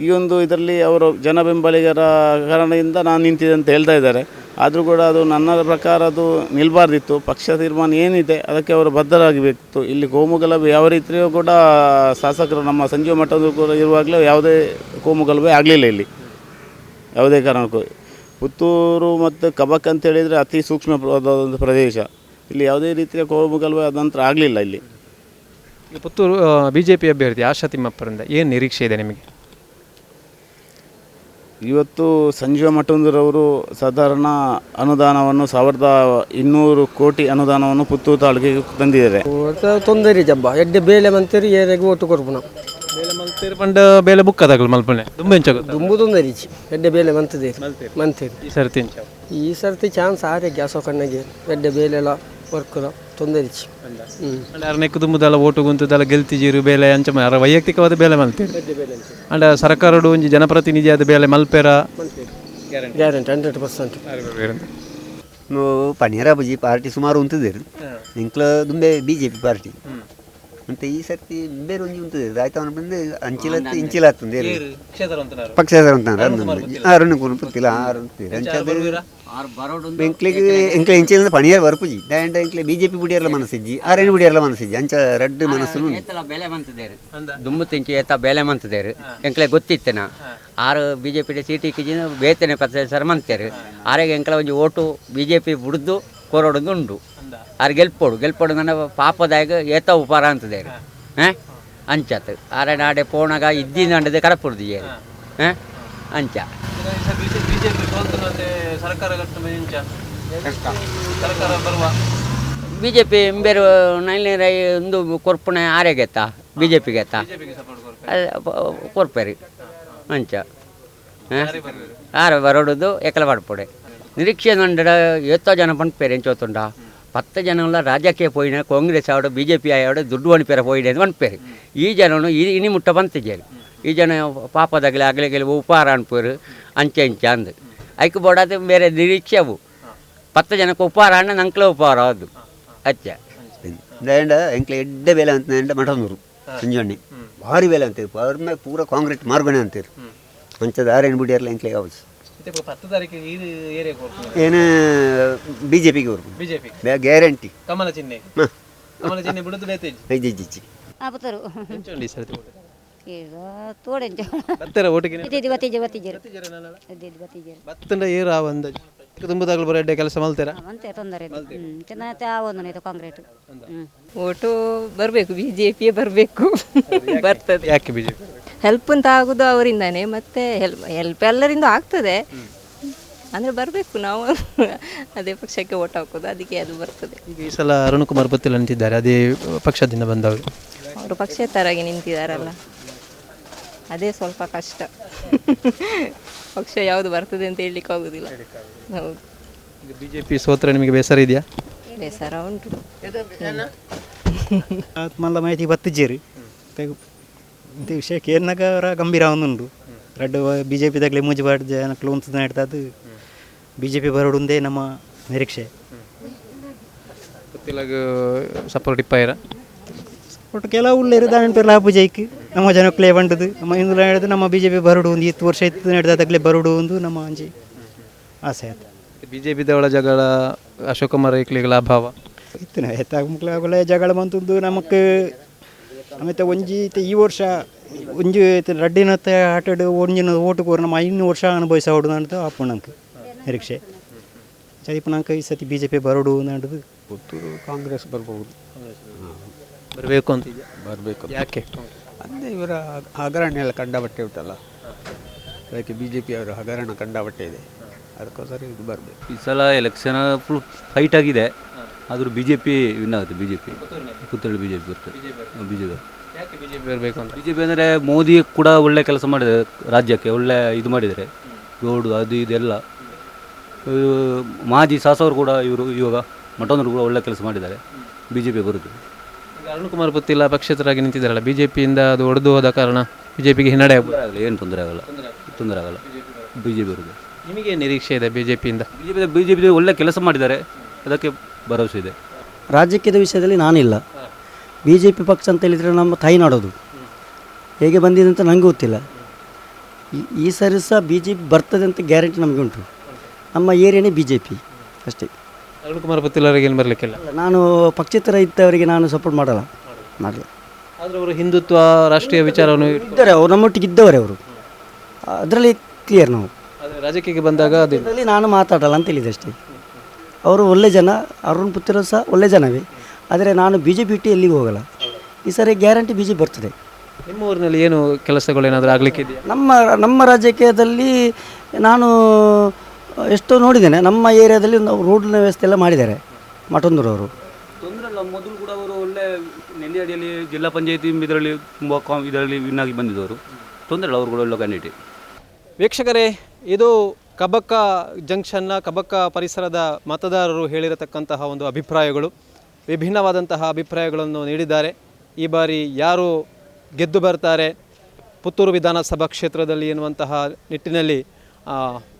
ಈ ಒಂದು ಇದರಲ್ಲಿ ಅವರು ಜನ ಬೆಂಬಲಿಗರ ಕಾರಣದಿಂದ ನಾನು ನಿಂತಿದೆ ಅಂತ ಹೇಳ್ತಾ ಇದ್ದಾರೆ. ಆದರೂ ಕೂಡ ಅದು ನನ್ನ ಪ್ರಕಾರ ಅದು ನಿಲ್ಲಬಾರ್ದಿತ್ತು. ಪಕ್ಷ ತೀರ್ಮಾನ ಏನಿದೆ ಅದಕ್ಕೆ ಅವರು ಬದ್ಧರಾಗಬೇಕಿತ್ತು. ಇಲ್ಲಿ ಕೋಮು ಗಲಭೆ ಯಾವ ರೀತಿಯೂ ಕೂಡ ಶಾಸಕರು ನಮ್ಮ ಸಂಜೀವ ಮಠದ ಕೂಡ ಇರುವಾಗಲೂ ಯಾವುದೇ ಕೋಮು ಗಲಭೆ ಆಗಲಿಲ್ಲ ಇಲ್ಲಿ ಯಾವುದೇ ಕಾರಣಕ್ಕೂ. ಪುತ್ತೂರು ಮತ್ತು ಕಬಕ್ ಅಂತ ಹೇಳಿದರೆ ಅತಿ ಸೂಕ್ಷ್ಮವಾದ ಒಂದು ಪ್ರದೇಶ. ಇಲ್ಲಿ ಯಾವುದೇ ರೀತಿಯ ಕೋಮು ಗಲಭೆ ಆದ ನಂತರ ಆಗಲಿಲ್ಲ ಇಲ್ಲಿ. ಪುತ್ತೂರು ಬಿ ಜೆ ಪಿ ಅಭ್ಯರ್ಥಿ ಆಶಾ ತಿಮ್ಮಪ್ಪರಿಂದ ಏನು ನಿರೀಕ್ಷೆ ಇದೆ ನಿಮಗೆ? ಇವತ್ತು ಸಂಜೀವ ಮಠಂದೂರವರು ಸಾಧಾರಣ ಅನುದಾನವನ್ನು 1200 ಕೋಟಿ ಅನುದಾನವನ್ನು ಪುತ್ತೂರು ತಾಲೂಕಿಗೆ ತಂದಿದ್ದಾರೆ. ತೊಂದರೆ ಜಬ್ಬ ಎಡ್ಡೆ ಬೇಳೆ ಮಂತೇರಿ ಏರೆಗೆ ಓಟು ಕೊರ್ಪುನ ಬೇಳೆ ಮಲ್ತೇರಿ ಪಂಡ ಬೇಳೆ ಬುಕ್ ಅದಾಗಲು ಮಲ್ಪನೆ ದುಂಬು ಎಂಚ ದುಂಬು ತೊಂದರೆ ಎಡ್ಡೆ ಬೇಳೆ ಮಂತದೆ ಮಂತೇರಿ. ಈ ಸರ್ತಿ ಈ ಸರ್ತಿ ಚಾನ್ಸ್ ಆರೆ ಗ್ಯಾಸೋ ಕಣ್ಣಗೆ ಎಡ್ಡೆ ಬೇಳೆಲ್ಲ ವರ್ಕುಲ ತೊಂದರೆ. ಅರ್ನೆಕ್ಕು ದುಂಬುದಲ್ಲ ಓಟು ಗುಂತದಲ್ಲ ಗೆಲ್ತಿಜೀರು ಬೇಲೆ ಅಂಚ ವೈಯಕ್ತಿಕವಾದ ಬೇಲೆ ಮಲ್ತೇರಿ. ಅಂಡ ಸರ್ಕಾರಡು ಒಂಜಿ ಜನಪ್ರತಿನಿಧಿಯಾದ ಬೇಲೆ ಮಲ್ಪೆರ ಗ್ಯಾರಂಟಿ 100%. ಪನೀರ ಬುಜಿ ಪಾರ್ಟಿ ಸುಮಾರು ಉಂತಿದ್ದೇರು ಎಂಕ್ಲ ದುಂಬೆ ಬಿ ಜೆ ಪಿ ಪಾರ್ಟಿ ಅಂತ ಈ ಸರ್ತಿ ಬೇರೆ ಒಂಜಿ ಉಂತಿದೆ ಆಯ್ತು ಬಂದು ಅಂಚಿಲ ಇಂಚಿಲ ಆಗ್ತದೆ ಪಕ್ಷೇತರ ಅರುಣ್ ಪುತ್ತಿಲ ಎಂಕ್ಲಿಗೆ ಎಂಕ್ಲೆ ಇಂಚಿನ ಪಣಿಯರ್ ಬರ್ಪುಜಿ ದಾಂಡ ಎಂಕ್ಲೆ ಬಿಜೆಪಿ ಬುಡಿಯರ್ಲ ಮನಸ್ಸಿಜ್ಜಿ ಆರೇನು ಬುಡಿಯರ್ಲ ಮನಸ್ಸಿಜ್ಜಿ ಅಂಚ ರಡ್ಡು ಮನಸ್ಸು ಬೇಲೆ ಮಂತದೇರು ದುಂಬು ತಿಂಚಿ ಏತ ಬೇಲೆ ಮಂತದೇರು ಎಂಕ್ಲೆ ಗೊತ್ತಿತ್ತನ ಆರು ಬಿಜೆಪಿ ಸೀಟಿ ಕಿಜಿನ ಬೇತನೆ ಪತ್ತ ಸರ್ ಮಂತೇರು ಆರೆಗೆ ಎಂಕ್ಲ ಒಂಜಿ ಓಟು ಬಿಜೆಪಿ ಬುಡ್ದು ಕೊರೊಡೊಂದು ಉಂಡು ಆರು ಗೆಲ್ಪೋಡು ಗೆಲ್ಪೋಡು ನನ್ನ ಪಾಪದಾಯಗ ಏತ ಉಪಾರ ಅಂತದೇರು ಹಾಂ ಅಂಚಾತು ಆರೆ ನಾಡೆ ಪೋಣಗ ಇದ್ದಿನ ಕಡಪುಡ್ದು ಏರು ಹಾಂ ಅಂಚ. ಬಿ ಜೆ ಪಿ ಬೇರೆ ನೈನ್ ಒಂದು ಕೊರ್ಪುಣೆ ಆರೆಗೆತ್ತ ಬಿ ಜೆ ಪಿಗೆತ್ತ ಕೊರ್ಪೇರಿ ಅಂಚ ಆರೆ ಬರೋಡುದು ಎಕಲ ಪಡ್ಪೊಡೆ ನಿರೀಕ್ಷೆ ನಂಡ ಏತೋ ಜನ ಪನ್ಪೇರು ಎಂಚೋತುಂಡ 10 ಜನ ರಾಜಕೀಯ ಪೋಯಿನ ಕಾಂಗ್ರೆಸ್ ಆವಡು ಬಿ ಜೆ ಪಿ ಆವಡು ದುಡ್ಡು ಅಣಿಪೇರ ಪೋಯಿಡೆ ಅಂತ ಪನ್ಪೇರು. ಈ ಜನನು ಇನಿ ಮುಟ್ಟ ಬಂತಿಜೇರು ಈ ಜನ ಪಾಪದಾಗಲಿ ಅಗಲಿಗೆ ಉಪಹಾರ ಅನ್ಪೇರು ಅಂಚೆ ಇಂಚ ಅಂದು ಐಕ್ ಬೋಡಾದ ಬೇರೆ ನಿರೀಕ್ಷೆ ಅವು 10 ಜನಕ್ಕೆ ಉಪಹಾರ ಅಣ್ಣ ನಂಕ್ಲೆ ಉಪಹಾರ ಅದು ಅಚ್ಚ. ದಾಂಡ ಎಂಕ್ಲೆ ಎಡ್ಡೆ ಬೇಲೆ ಅಂತ ಮಠಂದೂರು ಸಂಜಣ್ಣೆ ಭಾರಿ ಬೇಲೆ ಅಂತೀರಿ ಅವ್ರ ಮೇಲೆ ಪೂರ ಕಾಂಕ್ರೀಟ್ ಮಾರ್ಗಣೆ ಅಂತೀರಿ ಅಂಚದ ಆರೇನು ಬಿಡಿಯರ್ಲ ಎಂಕ್ಲೆ ಯಾವ್ದು ಏನು ಬಿ ಜೆ ಪಿಗೆ ಗ್ಯಾರಂಟಿ ಕಮಲ ಚಿಹ್ನೆ ಕಮಲ ಚಿಹ್ನೆ ಬಿಡುದು ಬೇತೇಜಿ ಐಜಿ ಪುತ್ತೂರು ಬತ್ತೆರ ಓಟಿಗೆ ಬತ್ತಂಡ ಏರು ಆ ಅಂದಾಜು ದುಂಬುದಾಗಲು ಬರೋ ಎಡ್ಡೆ ಕೆಲಸ ಮಲ್ತೀರಾ? ಅಂತೆ ತೊಂದರೆ ಇಲ್ಲ, ಆವೊಂದು ಇದು ಕಾಂಕ್ರೀಟ್. ಓಟು ಬರಬೇಕು, ಬಿ ಜೆ ಪಿಯೇ ಬರಬೇಕು, ಬರ್ತದೆ. ಯಾಕೆ ಬಿ ಜೆ ಪಿ? ಹೆಲ್ಪ್ ಅಂತ ಆಗೋದು ಅವರಿಂದಾನೆ, ಮತ್ತು ಹೆಲ್ಪ್ ಹೆಲ್ಪ್ ಎಲ್ಲರಿಂದ ಆಗ್ತದೆ. ಅಂದರೆ ಬರಬೇಕು, ನಾವು ಅದೇ ಪಕ್ಷಕ್ಕೆ ಓಟ್ ಹಾಕೋದು, ಅದಕ್ಕೆ ಅದು ಬರ್ತದೆ. ಈಗ ಈ ಸಲ ಅರುಣ್ ಕುಮಾರ್ ಪುತ್ತಿಲ ನಿಂತಿದ್ದಾರೆ, ಅದೇ ಪಕ್ಷದಿಂದ ಬಂದವರು. ಅವರು ಪಕ್ಷೇತರಾಗಿ ನಿಂತಿದ್ದಾರಲ್ಲ, ಅದೇ ಸ್ವಲ್ಪ ಕಷ್ಟ. ಪಕ್ಷ ಯಾವುದು ಬರ್ತದೆ ಅಂತ ಹೇಳಲಿಕ್ಕೆ ಆಗೋದಿಲ್ಲ. ಹೌದು. ಈಗ ಬಿ ಜೆ ಪಿ ಸೋತ್ರೆ ನಿಮಗೆ ಬೇಸರ ಇದೆಯಾ? ಬೇಸರ ಉಂಟು. ಮಲ್ಲ ಮಾಹಿತಿ ಬತ್ತಿಜ್ಜೇರು ವಿಷಯ ಕೇರ್ನಾಗ ಅವರ ಗಂಭೀರ ಉಂಡು. ರಡ್ಡು ಬಿ ಜೆ ಪಿದಾಗಲೇ ಮೂಜಿ ಬಾಡ್ ಜನಕ್ಲು ಉಂತದ ಅದು ಬಿ ಜೆ ಪಿ ಬರೋಡುಂದೇ ನಮ್ಮ ನಿರೀಕ್ಷೆ. ಪುತ್ತಿಲಗ್ ಸಪೋರ್ಟ್ ಇಪ್ಪಾಯಿರ? ಒಟ್ಟು ಕೆಲವು ಉಳ್ಳೇರು ದಾನ ಪೇರ್ಲ ಹಾಪು ಜೈಕ್ ನಮ್ಮ ಜನಕ್ಲೇ ಬಂಡದು ನಮ್ಮ ಹಿಂದುಲ ಹಿಡಿದು ನಮ್ಮ ಬಿ ಜೆ ಪಿ ಬರೋಡು ಒಂದು 10 ವರ್ಷ ಇತ್ತು ನಡೆದಾಗಲೇ ಬರೋಡು ಒಂದು ನಮ್ಮ ಅಂಜಿ ಆಸೆ ಆಯ್ತು. ಬಿ ಜೆ ಪಿದವಳ ಜಗಳ, ಅಶೋಕ್ ಕುಮಾರ್ ಐಕ್ಲಿಗಳ ಅಭಾವ ಇತ್ತು ಎತ್ತಾಗ ಮುಕ್ಲಾಗಲೇ ಜಗಳ ಬಂತದ್ದು ನಮಕ್. ಆಮೇಲೆ ಒಂಜಿ ಈ ವರ್ಷ ಒಂಜಿ ರಡ್ಡಿನತ್ತ ಆಟಾಡು ಒಂಜಿನ ಓಟು ಕೋರ್ ನಮ್ಮ 5 ವರ್ಷ ಅನುಭವಿಸೋಡು ಅಂತ ಆಪು ನಂಗೆ ನಿರೀಕ್ಷೆ. ಚೈಪ್ ನಂಗೆ ಈ ಸತಿ ಬಿ ಜೆ ಪಿ ಬರೋಡು ಅನ್ನೋದು. ಪುತ್ತೂರು ಕಾಂಗ್ರೆಸ್ ಬರ್ಬೋದು, ಬರಬೇಕು ಅಂತ ಬರಬೇಕು. ಯಾಕೆ ಅಂದರೆ ಇವರ ಹಗರಣ ಎಲ್ಲ ಕಂಡಬಟ್ಟೆ ಉಂಟಲ್ಲ, ಅದಕ್ಕೆ ಬಿ ಜೆ ಪಿ ಅವರ ಹಗರಣ ಕಂಡಬಟ್ಟೆ ಇದೆ, ಅದಕ್ಕೋಸ್ಕರ ಇದು ಬರಬೇಕು. ಈ ಸಲ ಎಲೆಕ್ಷನ್ ಫುಲ್ ಫೈಟ್ ಆಗಿದೆ, ಆದರೂ ಬಿ ಜೆ ಪಿ ವಿನ್ ಆಗುತ್ತೆ. ಬಿ ಜೆ ಪಿ ಪುತ್ತೂರಲ್ಲಿ ಬಿ ಜೆ ಪಿ ಬರ್ತದೆ. ಬಿ ಜೆ ಪಿ ಯಾಕೆ ಬಿ ಜೆ ಪಿ ಬರಬೇಕು ಅಂತ? ಬಿ ಜೆ ಪಿ ಅಂದರೆ ಮೋದಿ ಕೂಡ ಒಳ್ಳೆ ಕೆಲಸ ಮಾಡಿದ್ದಾರೆ, ರಾಜ್ಯಕ್ಕೆ ಒಳ್ಳೆ ಇದು ಮಾಡಿದ್ದಾರೆ, ರೋಡು ಅದು ಇದೆಲ್ಲ. ಮಾಜಿ ಶಾಸಕರು ಕೂಡ ಇವರು ಇವಾಗ ಮಠಂದರು ಕೂಡ ಒಳ್ಳೆ ಕೆಲಸ ಮಾಡಿದ್ದಾರೆ, ಬಿ ಜೆ ಪಿ ಬರುತ್ತೆ. ಈಗ ಅರುಣ್ ಕುಮಾರ್ ಪುತ್ತಿಲ ಪಕ್ಷೇತರಾಗಿ ನಿಂತಿದ್ದಾರಲ್ಲ, ಬಿ ಜೆ ಪಿಯಿಂದ ಅದು ಒಡೆದು ಹೋದ ಕಾರಣ ಬಿ ಜೆ ಪಿಗೆ ಹಿನ್ನಡೆ ಆಗಲ್ಲ, ಏನು ತೊಂದರೆ ಆಗಲ್ಲ, ತೊಂದರೆ ಆಗಲ್ಲ, ಬಿ ಜೆ ಪಿ ಬರುತ್ತೆ. ನಿಮಗೆ ನಿರೀಕ್ಷೆ ಇದೆ ಬಿ ಜೆ ಪಿಯಿಂದ? ಬಿ ಜೆ ಪಿ ಒಳ್ಳೆ ಕೆಲಸ ಮಾಡಿದ್ದಾರೆ, ಅದಕ್ಕೆ ಭರವಸೆ ಇದೆ. ರಾಜಕೀಯದ ವಿಷಯದಲ್ಲಿ ನಾನಿಲ್ಲ. ಬಿ ಜೆ ಪಿ ಪಕ್ಷ ಅಂತ ಹೇಳಿದರೆ ನಮ್ಮ ತಾಯಿ ನಾಡೋದು, ಹೇಗೆ ಬಂದಿದೆ ಅಂತ ನನಗೂ ಗೊತ್ತಿಲ್ಲ. ಈ ಸರಿ ಸಹ ಬಿ ಜೆ ಪಿ ಬರ್ತದೆ ಅಂತ ಗ್ಯಾರಂಟಿ ನಮಗೆ ಉಂಟು. ನಮ್ಮ ಏರಿಯಾನೇ ಬಿ ಜೆ ಪಿ ಅಷ್ಟೇ. ಅರುಣ್ ಕುಮಾರ್ ಪುತ್ತಿಲವರಿಗೆ ಏನು ಬರಲಿಕ್ಕಿಲ್ಲ? ನಾನು ಪಕ್ಷೇತರ ಇದ್ದವರಿಗೆ ನಾನು ಸಪೋರ್ಟ್ ಮಾಡಲ್ಲ. ಆದರೆ ಅವರು ಹಿಂದುತ್ವ ರಾಷ್ಟ್ರೀಯ ವಿಚಾರವನ್ನು ಇದ್ದಾರೆ, ಅವರು ನಮ್ಮೊಟ್ಟಿಗೆ ಇದ್ದವರೇ ಅವರು, ಅದರಲ್ಲಿ ಕ್ಲಿಯರ್ ನಾವು. ಆದರೆ ರಾಜಕೀಯಕ್ಕೆ ಬಂದಾಗ ಅದರಲ್ಲಿ ನಾನು ಮಾತಾಡಲ್ಲ ಅಂತ ಹೇಳಿದೆ ಅಷ್ಟೇ. ಅವರು ಒಳ್ಳೆ ಜನ, ಅರುಣ್ ಪುತ್ತಿಲ ಸಹ ಒಳ್ಳೆ ಜನವೇ, ಆದರೆ ನಾನು ಬಿ ಜೆ ಪಿ ಇಟ್ಟು ಎಲ್ಲಿಗೂ ಹೋಗಲ್ಲ. ಈ ಸರಿ ಗ್ಯಾರಂಟಿ ಬಿ ಜೆ ಪಿ ಬರ್ತದೆ. ನಿಮ್ಮ ಊರಿನಲ್ಲಿ ಏನು ಕೆಲಸಗಳು ಏನಾದರೂ ಆಗಲಿಕ್ಕೆ ಇದೆಯಾ? ನಮ್ಮ ನಮ್ಮ ರಾಜಕೀಯದಲ್ಲಿ ನಾನು ಎಷ್ಟೋ ನೋಡಿದ್ದೇನೆ. ನಮ್ಮ ಏರಿಯಾದಲ್ಲಿ ರೋಡಿನ ವ್ಯವಸ್ಥೆ ಎಲ್ಲ ಮಾಡಿದ್ದಾರೆ ಮಠಂದೂರವರು. ತೊಂದರೆ ಇಲ್ಲ, ಮೊದಲು ಕೂಡ ಅವರು ಒಳ್ಳೆ ನೆಲ್ಲಿಯಾಡಿಯಲ್ಲಿ ಜಿಲ್ಲಾ ಪಂಚಾಯತಿ ಇದರಲ್ಲಿ ತುಂಬ ಇದರಲ್ಲಿ ವಿನ್ ಆಗಿ ಬಂದಿದ್ದವರು, ತೊಂದರೆ ಇಲ್ಲ, ಅವರು ಕೂಡ ಒಳ್ಳೆ ಕ್ಯಾಂಡಿಡೇಟ್. ವೀಕ್ಷಕರೇ, ಇದು ಕಬಕ ಜಂಕ್ಷನ್ನ ಕಬಕ ಪರಿಸರದ ಮತದಾರರು ಹೇಳಿರತಕ್ಕಂತಹ ಒಂದು ಅಭಿಪ್ರಾಯಗಳು, ವಿಭಿನ್ನವಾದಂತಹ ಅಭಿಪ್ರಾಯಗಳನ್ನು ನೀಡಿದ್ದಾರೆ. ಈ ಬಾರಿ ಯಾರು ಗೆದ್ದು ಬರ್ತಾರೆ ಪುತ್ತೂರು ವಿಧಾನಸಭಾ ಕ್ಷೇತ್ರದಲ್ಲಿ ಎನ್ನುವಂತಹ ನಿಟ್ಟಿನಲ್ಲಿ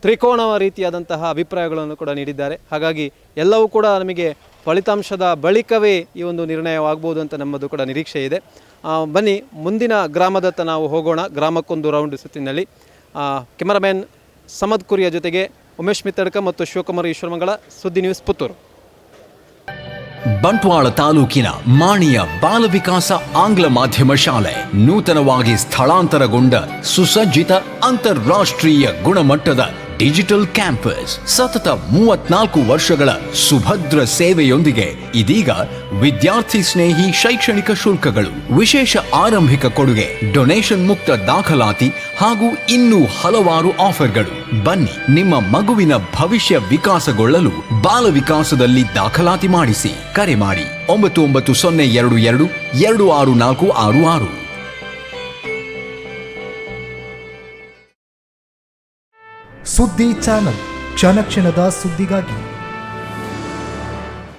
ತ್ರಿಕೋಣ ರೀತಿಯಾದಂತಹ ಅಭಿಪ್ರಾಯಗಳನ್ನು ಕೂಡ ನೀಡಿದ್ದಾರೆ. ಹಾಗಾಗಿ ಎಲ್ಲವೂ ಕೂಡ ನಮಗೆ ಫಲಿತಾಂಶದ ಬಳಿಕವೇ ಈ ಒಂದು ನಿರ್ಣಯವಾಗ್ಬೋದು ಅಂತ ನಮ್ಮದು ಕೂಡ ನಿರೀಕ್ಷೆ ಇದೆ. ಬನ್ನಿ ಮುಂದಿನ ಗ್ರಾಮದತ್ತ ನಾವು ಹೋಗೋಣ, ಗ್ರಾಮಕ್ಕೊಂದು ರೌಂಡ್ ಸುತ್ತಿನಲ್ಲಿ. ಕ್ಯಾಮರಾಮ್ಯಾನ್ ಸಮದ್ ಕುರಿಯ ಜೊತೆಗೆ ಉಮೇಶ್ ಮಿತ್ತಡ್ಕ ಮತ್ತು ಶಿವಕುಮಾರ್ ಈಶ್ವರಮಂಗಳ, ಸುದ್ದಿ ನ್ಯೂಸ್ ಪುತ್ತೂರು. ಬಂಟ್ವಾಳ ತಾಲೂಕಿನ ಮಾಣಿಯ ಬಾಲವಿಕಾಸ ಆಂಗ್ಲ ಮಾಧ್ಯಮ ಶಾಲೆ ನೂತನವಾಗಿ ಸ್ಥಳಾಂತರಗೊಂಡ ಸುಸಜ್ಜಿತ ಅಂತಾರಾಷ್ಟ್ರೀಯ ಗುಣಮಟ್ಟದ ಡಿಜಿಟಲ್ ಕ್ಯಾಂಪಸ್ ಸತತ 34 ವರ್ಷಗಳ ಸುಭದ್ರ ಸೇವೆಯೊಂದಿಗೆ ಇದೀಗ ವಿದ್ಯಾರ್ಥಿ ಸ್ನೇಹಿ ಶೈಕ್ಷಣಿಕ ಶುಲ್ಕಗಳು, ವಿಶೇಷ ಆರಂಭಿಕ ಕೊಡುಗೆ, ಡೊನೇಷನ್ ಮುಕ್ತ ದಾಖಲಾತಿ ಹಾಗೂ ಇನ್ನೂ ಹಲವಾರು ಆಫರ್ಗಳು. ಬನ್ನಿ ನಿಮ್ಮ ಮಗುವಿನ ಭವಿಷ್ಯ ವಿಕಾಸಗೊಳ್ಳಲು ಬಾಲವಿಕಾಸದಲ್ಲಿ ದಾಖಲಾತಿ ಮಾಡಿಸಿ. ಕರೆ ಮಾಡಿ 9902 2 264 66. ಸುದ್ದಿ ಚಾನಲ್, ಕ್ಷಣ ಕ್ಷಣದ ಸುದ್ದಿಗಾಗಿ.